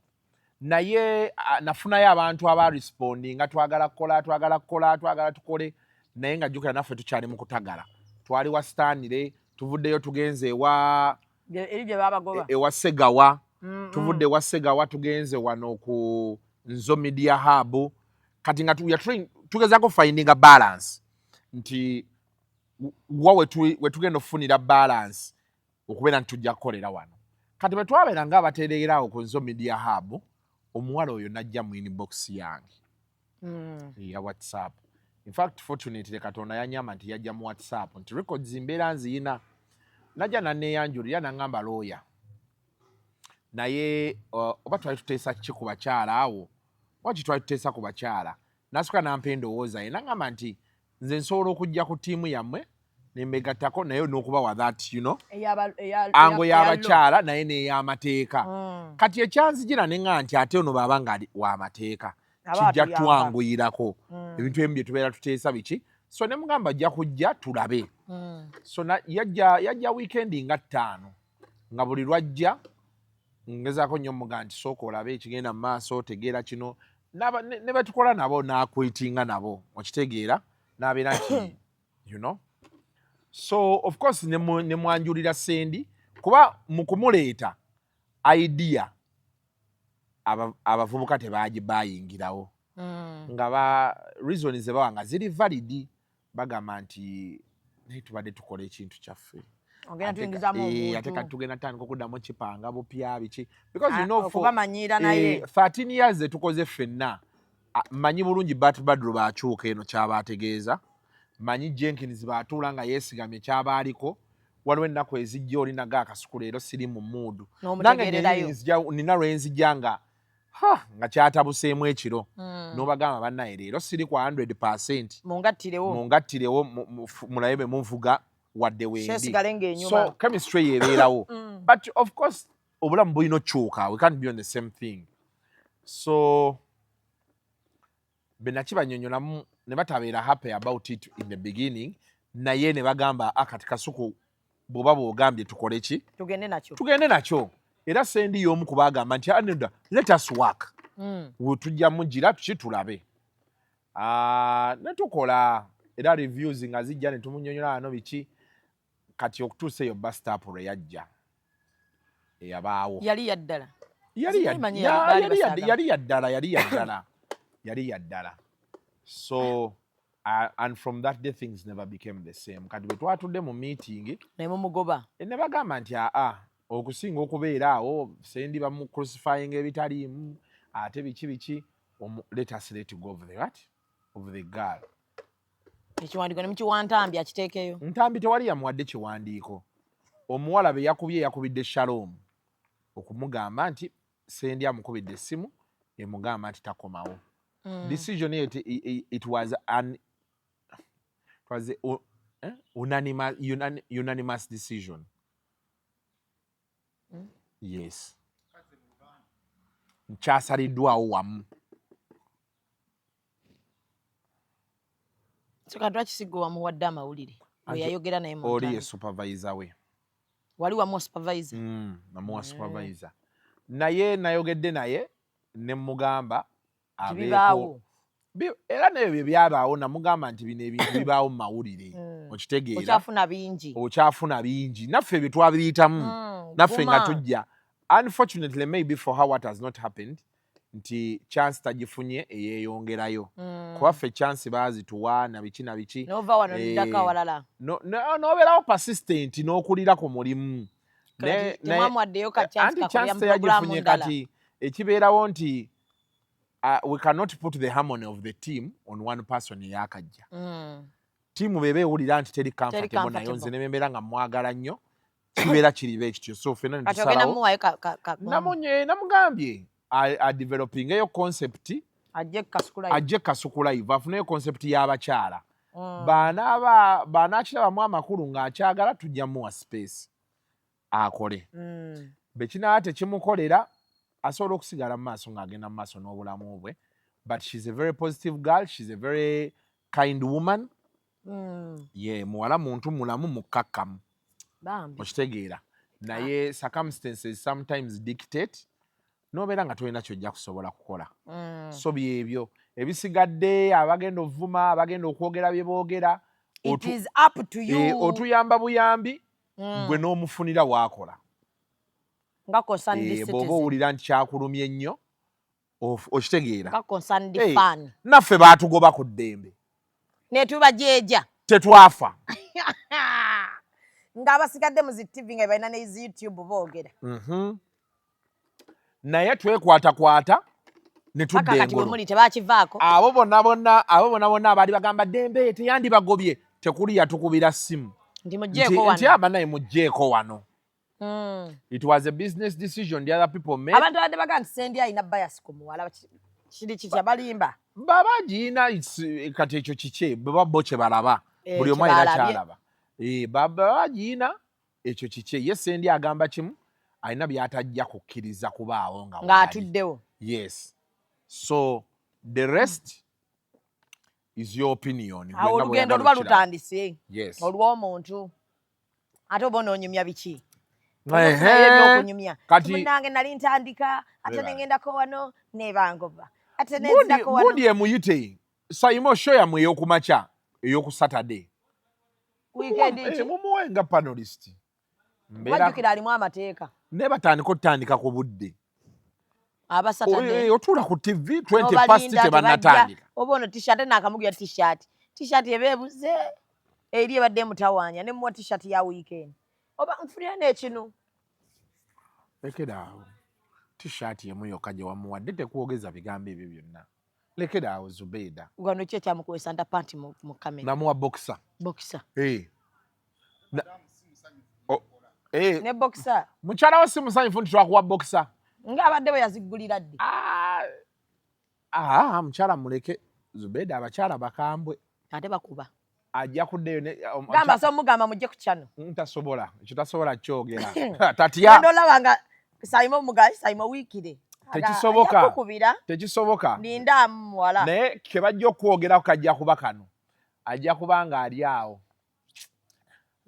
naye nafunayo abantu abarespondinga, twagala kukola, twagala kukola, twagala tukole, naye nga jjukira naffe tukyali mu kutagala. Twali wa Stanley, tuvuddeyo tugenze ewa eri gye babagoba. Ewa Segawa. Tuvudde ewa Segawa, tugenze wano ku Nzo Media Hub. Kati nga tugezaako findinga balance nti wa wetugenda okufunira balance okubeera nti tujja kukolera wano. Kati bwe twabeera nga abatereeraawo ku Nzo Media Hub, omuwala oyo najja mu inbox yange eya WhatsApp. In fact, fortunately, Katonda yanyamba nti yajja mu WhatsApp, nti records mbeera nziyina. Najja naneeyanjulira, naŋŋamba looya, naye oba twali tuteesa ki ku bakyala awo, waki twali tuteesa ku bakyala. Nasooka nampa endowooza ye, naŋŋamba nti nze nsobola okujja ku ttiimu yammwe nembegattako, naye n'okubawa that ango y'abakyala naye n'ey'amateeka. Kati ekyanzijira neŋŋa nti ate ono baaba nga ali w'amateeka, kijja twanguyirako ebintu ebimu bye tubeera tuteesa biki. So ne mugamba ajja kujja tulabe. So yajja weekend nga 5, nga buli lwajja ngezaako nnyo muga nti sooka olabe ekigenda mu maaso, tegeera kino. Ne betukola nabo n'akwitinga nabo, okitegeera, n'abeera nti so of course ne mwanjulira Sendi, kuba mu kumuleeta idea abavubuka tebagibayingirawo, nga ba reason ze bawa nga ziri valid, bagamba nti naye tubadde tukola ekintu kyaffe. Ogenda tuyingizamu Ate kati omuntu. Tugenda tandika okuddamu kipanga bupya biki, because for Okubamanyiira naye. 13 years zetukoze ffenna, mmanyi bulungi Bat Badru baakyuka eno kyaba ategeeza, manyi Jenkins baatuula nga yeesigamye kyaba aliko. Waliwo ennaku ezijja oli naga akasuku, leero siri mu mood. Nange N'omutegeererayo. Nyennyini nina lwenzijja nga ha, nga kyatabuseemu ekiro, n'obagamba bannaye leero siri ku 100%, Mungattirewo. Mungattirewo, mulabe bwe munvuga wadde wendi. Kyesigale ng'enyuma. So chemistry yebeerawo, but of course obulamu bulina okyuka, we can't be on the same thing. So bwe nakibanyonyolamu ne batabeera happy about it in the beginning, naye ne bagamba, "Ah, kati Kasuku bw'oba bw'ogambye tukole ki?" Tugende nakyo. Tugende nakyo. Era Sendi y'omu ku bagamba nti, "Aneda, let us work." We tujja mugira tuki tulabe. Ah, ne tukola era reviews nga zijja ne tumunyonyola wano biki. Kati okutuusa eyo bus stop lwe yajja eyabaawo. Yali yaddala. Yali Simanyi baali basaaga. Yali yaddala, yali yaddala, yali yaddala. So and from that day things never became the same. Kati bwe twatudde mu meeting ne mumugoba. Ne bagamba nti aa, okusinga okubeera awo Sendi bamu crucifying ebitaliimu ate biki biki, let us let go of the what, of the girl. Ekiwandiiko ne mukiwa Ntambi akiteekeyo. Ntambi tewali yamuwadde kiwandiiko. Omuwala be yakubye, yakubidde Shalom okumugamba nti Sendi amukubidde essimu emugamba nti takomawo. Decision eyo it was an it was a, eh? Unanimous decision. Yes, kyasaliddwawo wamu. So kati lwaki sigwe wamuwadde amawulire bwe Anti yayogera naye mu oli ye ntalo? Supervisor we. Wali wamuwa supervisor? Namuwa supervisor, naye nayogedde naye ne mugamba abeeko Tibibaawo. Era nebyo bye byabaawo, namugamba nti bino ebintu bibaawo mu mawulire. Okitegeera? Okyafuna bingi. Okyafuna bingi, naffe ebyo twabiyitamu. Naffe nga Guma. tujja, unfortunately maybe for her what has not happened. Nti chance tagifunye eyeeyongerayo, kuba ffe chance baazituwa na biki na biki. Nova wano, Eh, niddako awalala. N'obeerawo persistent n'okulira ku mulimu. Temwamuwaddeyo ka chance Anti kakolera chance mu programu teyagifunye. ndala. Kati ekibeerawo nti we cannot put the harmony of the team on one person eyakajja. Tiimu beba ewulira nti teri comfortable nayo, comfortable. nze ne bembeera nga mwagala nnyo, kibeera kiriba ekityo, so ffenna ne Kati ogenda tusalawo. muwayo Namunye namugambye adevelopingeyo concept. Ajje Kasuku Live. Ajje Kasuku Live, afuneyo concept y'abakyala. Banaaba banaakirabamu amakulu ng'akyagala, tujja muwa space akole. Bwe kinaaba tekimukolera, asobola okusigala mu maaso ng'agenda mu maaso n'obulamu bwe, but she's a very positive girl, she's a very kind woman. Ye muwala muntu mulamu, mukkakkamu. Bambi. Okitegeera? Naye circumstances sometimes dictate n'obeera nga tolina kyojja kusobola kukola. So byebyo ebisigadde, abagenda ovuma, abagenda okwogera bye boogera, It is up to you. Eh, otuyamba buyambi gwe n'omufunira waakola. Nga concerned Eh, bw'oba citizen. owulira nti kyakulumye nnyo, okitegeera? Nga concerned Eh, fan. Naffe baatugoba ku ddembe. Netuba jeja. Tetwafa. Ng'abasigadde mu zi TV nga balina ne zi YouTube boogera. Naye twekwatakwata ne Paka tudda kati bwe engolo. muli tebakivaako. Abo bonna bonna, abo bonna bonna abaali bagamba ddembe teyandibagobye, tekuli yatukubira ssimu Nti nti mugjeeko nti wano. Aba naye mugjeeko wano. It was a business decision the other people made. Abantu abadde bagaa nti Sendi alina bias ku muwala, kiri kitya? Balimba. Baba giina, kati ekyo kikye, bwe bo kye balaba. Eh, Buli omu kye alina balabye. kyalaba. Eh, baba giina ekyo kikye. Ye Sendi agamba kimu, alina by'atajja kukkiriza kubaawo nga waali. Ng'atuddewo. Yes, so the rest is your opinion. Gwe Awo nga olugendo bw'oyagala luba okiraba. lutandise. Yes. Olw'omuntu ate oba onoonyumya biki? Ehe. Ofunayo ebyokunyumya. Kati Munange nali ntandika ate Webale. nengendako wano nebangoba ate gundi nenzirako wano. Gundi emuyite Saimo, show yammwe ey'okumakya ey'oku Saturday. Weekend Eh, ki? mumuwe nga panelist. Mbeera Wajjukira alimu amateeka. Ne batandika otutandika ku budde. Aba Saturday. Eh, otuula ku TV 20 past N'obalinda, tebannatandika. tebajja. Oba ono t-shirt naakamugira t-shirt, t-shirt eba ebuze eri ebadde emutawaanya, nemuwa t-shirt ya weekend oba nfunira n'ekinu. Lekera awo, t-shirt emu yokka gye wamuwadde tekwogeza bigambo ebyo byonna. Lekera awo, Zubeida. Wano ki ekyamukuwesa nda panti mu kamera? Namuwa boxer. Boxer. Eh. Oh, eh, Ne boxer. Mukyala wo si musanyufu nti twakuwa boxer. Ng'abadde bwe yazigulira ddi? Ah, ah, mukyala muleke, Zubeida, abakyala bakambwe. Ate bakuba. Ajja kuddeyo Gamba so mugamba mujje ku channel. Ntasobola, ekyo tasobola kyogera tatya. Genda olaba nga Saimo mugayi Saimo wiikire. Tekisoboka. Ajja kukubira. Tekisoboka. Linda muwala. Naye ke bajja okwogerako kajja kuba kano, ajja kuba nga ali awo.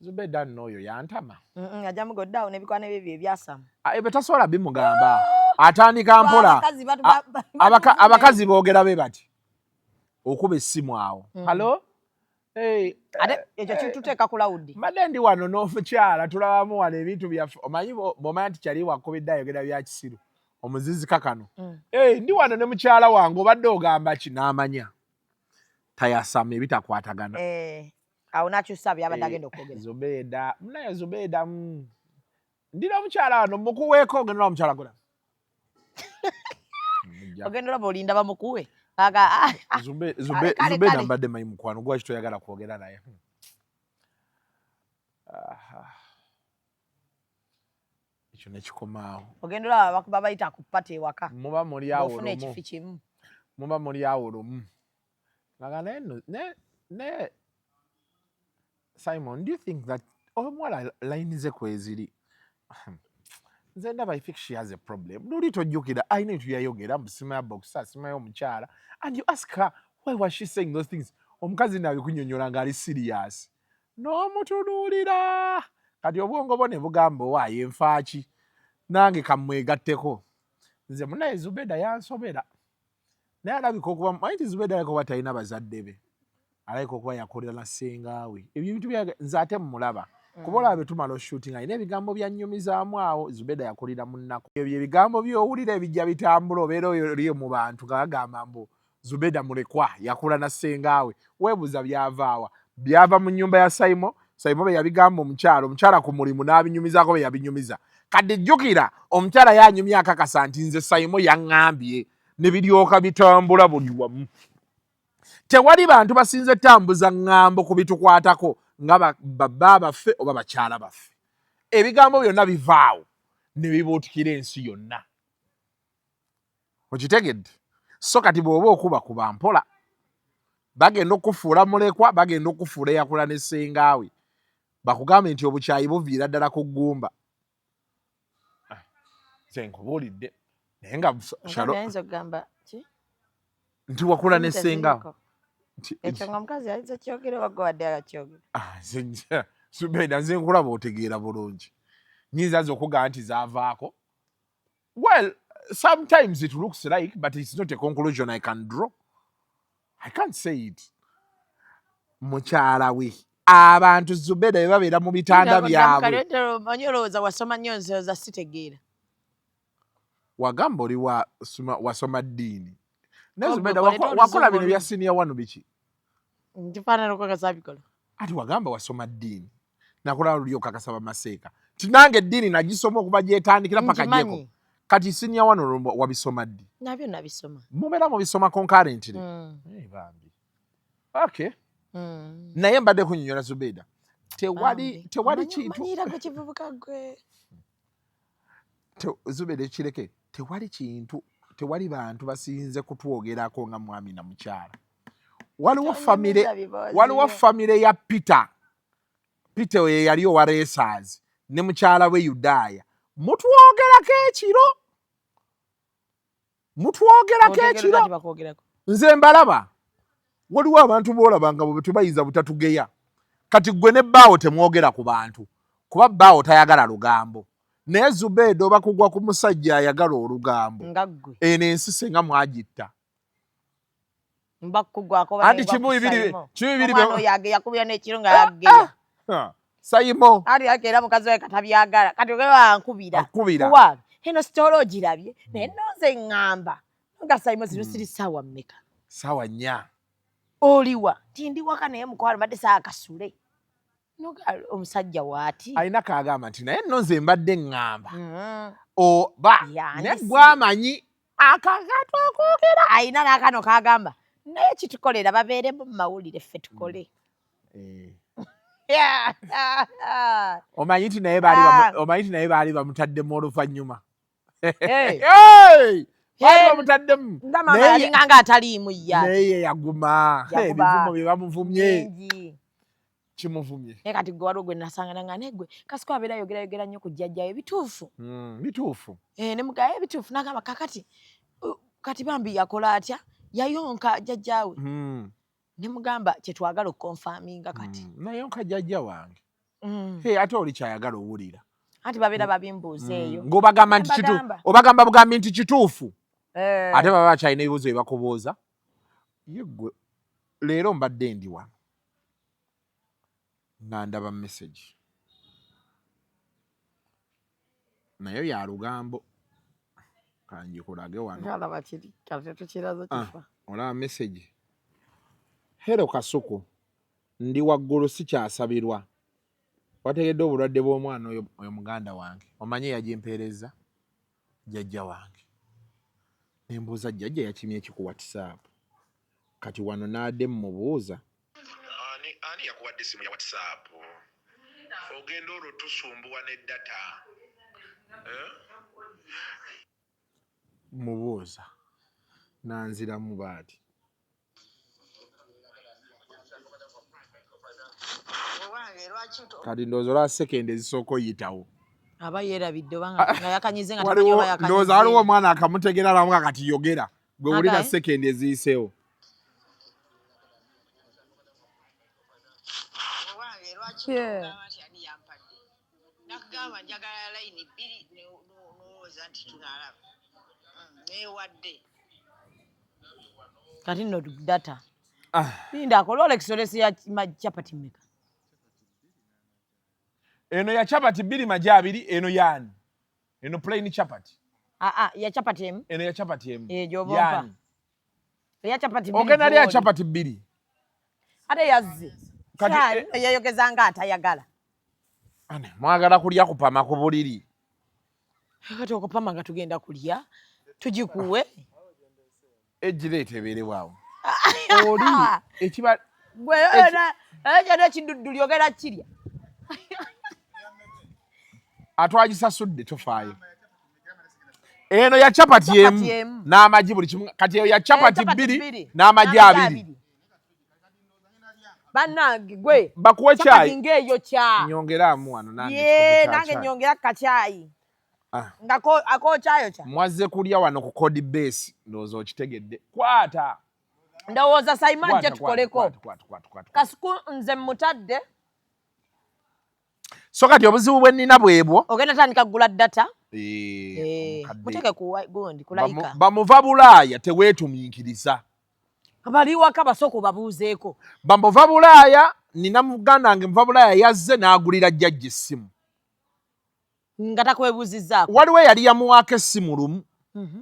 Zubeda nno oyo yantama. Ajja mugodde awo n'ebikwana bye bye ebyasamu. Ah, ebyo tasobola bimugamba, atandika mpola. Abakazi Abakazi boogera be bati, okuba essimu awo, "Hello. Hey, Ate ekyo kituteeka ku loud. Mbadde ndi wano n'omukyala, tulabamu wano ebintu byaffe." Omanyi bw'omanya nti kyali wakubidde ayogera bya kisiru, omuzizika kano. "Hey, ndi wano ne mukyala wange, obadde ogamba ki?" N'amanya tayasama ebitakwatagana. Eh, awo n'akyusa byabadde Eh, agenda okwogera. Zubeeda munaye, Zubeeda, ndi n'omukyala wano, mukuweeko. Ogenda olaba omukyala gola. Ogenda olaba olinda bamukuwe aga ah, ah, kale, Zubeeda, kale. mbadde manyi mukwano gwaki toyagala kwogera naye. Aha. Ekyo nekikomaawo. Ogenda olaba babayita ku party ewaka. Muba muli awo Ng'ofuna lumu. ekifi kimu. Muba muli awo lumu nga naye nno ne Simon, do you think that omuwala layini ze kweziri, nze ndaba, I think she has a problem. Luli tojjukira alina ebintu byayogera mbu simayo boxer, simayo omukyala, and you ask her why was she saying those things, omukazi nabikunyonyola ng'ali serious, n'omutunuulira kati obwongo bwo ne bugamba, owaayo enfaaki nange kamwegatteko. Nze munaye Zubeda yansobera, naye alabika okuba manyi nti Zubeda alabika okuba talina bazadde be, alabika okuba yakolera na ssengaawe ebyo ebintu bya nze ate mumulaba. Kuba olaba betumala oshooting, alina ebigambo byanyumizaamu awo. Zubeda yakulira mu nnaku. Ebyo ebigambo byowulira ebijja bitambula, obeera oli mu bantu nga bagamba mbu Zubeda mulekwa, yakula na ssengaawe. Weebuuza byavaawa? Byava mu nnyumba ya Saimo. Saimo be yabigamba omukyala, omukyala ku mulimu n'abinyumizaako be yabinyumiza. Kati jjukira omukyala yanyumya akakasa nti nze Saimo yaŋŋambye, ne biryoka bitambula buli wamu. Tewali bantu basinze tambuza ŋŋambo ku bitukwatako nga babba baffe oba bakyala baffe. Ebigambo byonna bivaawo ne bibuutikira ensi yonna. Okitegedde? So kati bw'oba okuba kuba mpola, bagenda okukufuula mulekwa, bagenda okukufuula eyakula ne ssengaawe, bakugambe nti obukyayi buviira ddala ku ggumba. Ah, nze nkubuulidde naye nga nti wakula ne ssengaawe. Ekyo nga omukazi ayinza kyogera oba gwe wadde agakyogera? Ah, Zubeda, nze nkulaba otegeera bulungi. Nyinza nze okugamba nti zaavaako? Well, sometimes it looks like, but it's not a conclusion I can draw. I can't say it. Mukyala we abantu Zubeda bwe babeera mu bitanda byabwe. Manyi olowooza wasoma nnyo, nzooza sitegeera. Wagamba oli wasoma ddiini, naye Zubeda wakola bino bya senior one biki? Nkifaanana okukakasa bikola. Ati wagamba wasoma ddiini, nakulaba luli okakasa bamaseeka ti nange eddiini nagisoma okuva gyetandikira paka gyeko. Kati senior one olwo wabisoma ddi? Nabyo nabisoma. Mubeera mubisoma concurrently? Mm. Hey, bambi, okay. Naye mbadde kunyonyola Zubeda, tewali tewali kintu Manyira gwe kivubuka gwe. Zubeda, ekireke, tewali kintu, tewali bantu basinze kutwogerako nga mwami na mukyala. Waliwo famire, waliwo famire ya Peter. Peter oyo yali owa Racers ne mukyala we Yudaaya, mutwogerako ekiro, mutwogerako ekiro. Nze mbalaba, waliwo abantu boolaba nga bwe tebayinza butatugeya. Kati gwe ne bbaawo temwogera ku bantu kuba bbaawo tayagala lugambo, naye Zubeeda oba kugwa ku musajja ayagala olugambo. Nga ggwe. Eno ensi senga mwagitta. Mbakugwako. Anti kimu bibiri, kimu bibiri. Omwana oyo yakubira n'ekiro nga yageya. Ah, Sayimo. Ati ake era mukazi we katabyagala, kati ogeba ankubira. Akubira. Wa eno sitolo ogirabye, naye nonze ŋŋamba nga Sayimo zino siri ssaawa mmeka? Saawa 4. Oliwa? Ti ndi waka, naye mukwano mbadde saakasule. Noga omusajja waati. Alina kagamba nti naye nno nze mbadde ŋŋamba oba naye gwamanyi akagato akoogera. Alina n'akano kagamba naye kitukolera babeeremu mu mawulire, ffe tukole. Eh. Omanyi nti naye baali omanyi nti naye baali bamutaddemu oluvannyuma. Hey. Hey! Baali bamutaddemu. Nga maama yalinga nga ataliimu ye. Naye ye yaguma. Yaguba. Ebivumo bye bamuvumye, Bingi. kimuvumye. Naye kati gwe waliwo gwe nasangana nga naye gwe Kasiko abeera ayogerayogera nnyo ku jjajjawe, bituufu? Bituufu. Eh, ne mugaye ebituufu, n'agamba kakati kati bambi yakola atya, yayonka jjajjaawe. Ne mugamba kyetwagala okuconfirminga kati. Nayonka jjajja wange. Hey, ate oli kyayagala owulira. Anti babeera babimbuuza eyo. Ng'obagamba nti kituufu. Mbagamba. Obagamba bugambi nti kituufu. Eh. Ate baba bakyalina ebibuuzo bye bakubuuza. Ye ggwe leero mbadde ndi wano nga ndaba message nayo ya lugambo, kangikulage wano. Alaba kiri kati tukiraze. Ah. Kifa. Olaba message: "Hello Kasuku, ndi waggulu sikyasabirwa. Wategedde obulwadde bw'omwana oyo? Oyo muganda wange." Omanye yagimpeereza jjajja wange, nembuuza jjajja yakimye eki ku WhatsApp. Kati wano naadde mmubuuza. Ani yakuwadde esimu ya WhatsApp? Ogenda olwo tusumbuwa ne data, eh? Mubuuza nanziramu baati. Kati ndowooza olwa sekendi ezisooka oyitawo aba yeerabidde oba nga yakanyize nga tamanyi oba yakanyize. Ndowooza waliwo omwana akamutegera namuga kati yogera gwe wulira Okay. sekendi eziyiseewo. Owange lwaki ogamba nti ani yampadde? Nakugamba njagala layini bbiri n'olowooza nti tunaalaba. Neewadde. Kati nno data. Ah. Linda akola Rolex, olesi ya capati mmeka? Eno ya chapati bbiri magi abiri, eno yaani? Eno plain chapati. Aa ah, ya chapati emu. Eno ya chapati emu. Eh, gy'oba ompa. Eya chapati bbiri. Ogenda lya chapati bbiri. Ate yazze. Kati eh, yeyogeza nga atayagala. Ane, mwagala kulya kupama ku buliri. Kati okupama nga tugenda kulya tugikuwe. Egireeta ebeere waawo. Oli ekiba gwe ekyo nekidudduli ogenda kirya. Atwagisasudde tofaayo. Eno ya chapati emu n'amagi buli kimu kati eyo ya chapati bbiri n'amagi abiri. Bannange gwe bakuwe kyayi ng'eyo kya nyongeramu wano nange ye nange nyongera kacyayi ah. nga akokyayo kya mwazze kulya wano ku code base ndowooza okitegedde kwata ndowooza Simon je tukoleko kasuku nze mutadde so kati obuzibu bwe nnina bwebwo ogenda tandika kugula data eh, eh, muteke ku gundi kulayika bamuva bulaaya teweetumiikiriza bali waka basooka obabuuzeeko bamuva bulaaya nina muganda wange muva bulaaya yazze n'agulira jjajja essimu nga takwebuuzizzaako waliwo eyali yamuwaako essimu lumu mhm.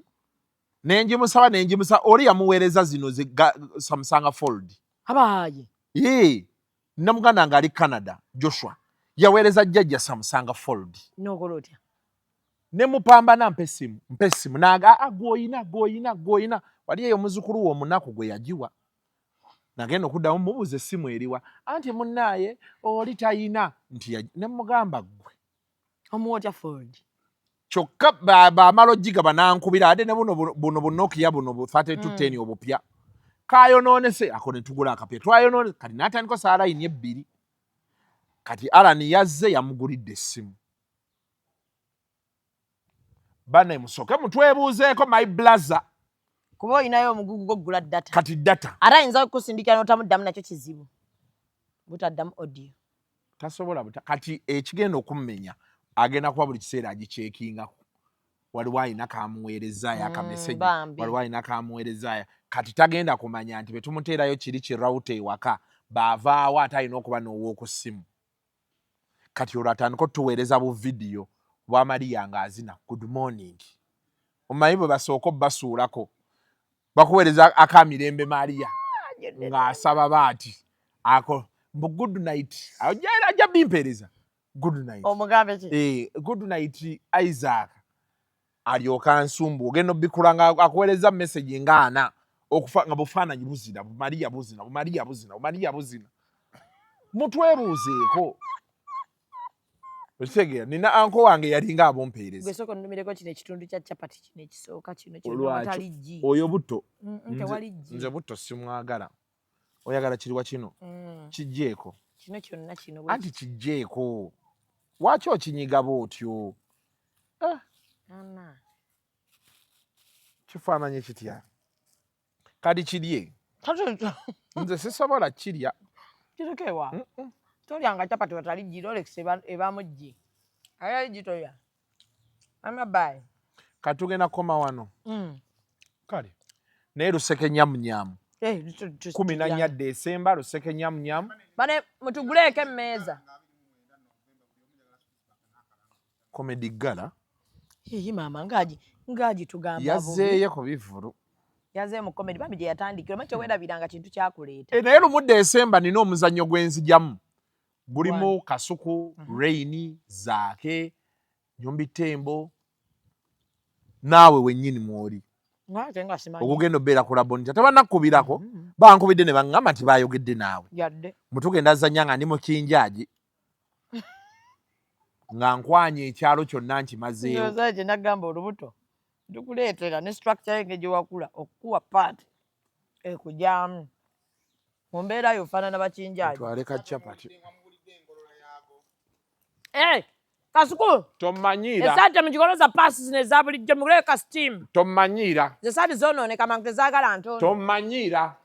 nenjimusaba nenjimusaba oli yamuweereza zino samusanga fold abaaye ee namuganda nga ali Canada Joshua yaweereza jjajja samusanga fold nokola otya ne mupambana mpa essimu mpa essimu naga ah, gwoyina gwoyina gwoyina wali eyo muzukulu wo omunaku gwe yagiwa nagenda okuddamu mubuuza essimu eriwa anti munnaaye oli tayina nti ne mugamba ggwe omuwa otya fold kyokka bamala ogigaba nankubira ate ne buno buno bu Nokia buno bu 3210 mm. obupya kayonoonese ako ne tugula akapya twayonoone kati n'atandika saalayini ebbiri kati Alan yazze yamugulidde essimu bane musooke mutwebuuzeeko my blazer kuba olinayo omugugu gwokugula data kati data ate ayinza okusindikira notamuddamu nakyo kizibu butaddamu audio tasobola buta kati ekigenda okummenya agenda kuba buli kiseera agikyekingako waliwo alina kamuweerezaayo mm, akameseji waliwo alina kamuweerezaayo kati tagenda kumanya nti betumuteerayo kiri kirawuta ewaka baavaawo ate alina okuba n'ow'oku ssimu kati olwo atandika otuweereza bu vidiyo bwa Maria ng'azina good morning omanyi bwe basooka obasuulako bakuweereza aka mirembe Maria ng'asaba baati ako mbu good night ajja bimpeereza good night omugambe ki eh good night Isaac alyoka ansumbu ogenda obikula nga akuweereza message nga ana okufa nga bufaananyi buzina bumaliya buzina bumaliya buzina bumaliya buzina mutwebuuzeeko okitegeera nina anko wange yalinga abumpeereza gwe sooka onnumireko kino ekitundu kya chapati kino ekisooka kino kino watali ggi oyo butto tewali ggi nze butto simwagala oyagala kiriwa kino mm. kijjeeko kino kyonna kino anti kijjeeko waki okinyiga bwotyo ah. Kifaananye kitya kati kirye nze sisobola kirya kireke wa tolyanga chapati watali ggi rolex ebamu ggi ayali ggi tolya amabayi kati tugenda kukoma wano mm. kale naye luseke nyamunyamu eh, 14 Desemba luseke nyamunyamu bane mutuguleeko emmeeza comedy gala yiyi maama ngaji ngaji tugamba yazzeeyo ku bivvulu yazzeeyo mu comedy bambi gye yatandikira omanyi teweerabiranga kintu kyakuleeta e, naye lumu Desemba nina omuzannyo gwe nzijamu gulimu Kasuku mm -hmm. Raini Zaake Nyombi Tembo naawe wennyini mwoli ogugenda obeera ku Labonita tebanakubirako mm -hmm. bankubidde ne baŋŋamba nti baayogedde naawe mutugenda zanya nga ndi mu kinjaagi nga nkwanye ekyalo kyonna nkimazeewo kye nagamba olubuto ntukuleetera ne structure ye gye wakula okukuwa part ekujaamu mu mbeera yo ofaanana bakinjaagi twale ka chapati eh, kasuku tomanyiira esaati mugikoloza paasi zino eza bulijjo mugule ka steam tomanyiira zesaati zonooneka mangu tezaagala ntono tomanyiira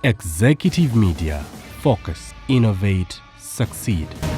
Executive Media. Focus, innovate, succeed.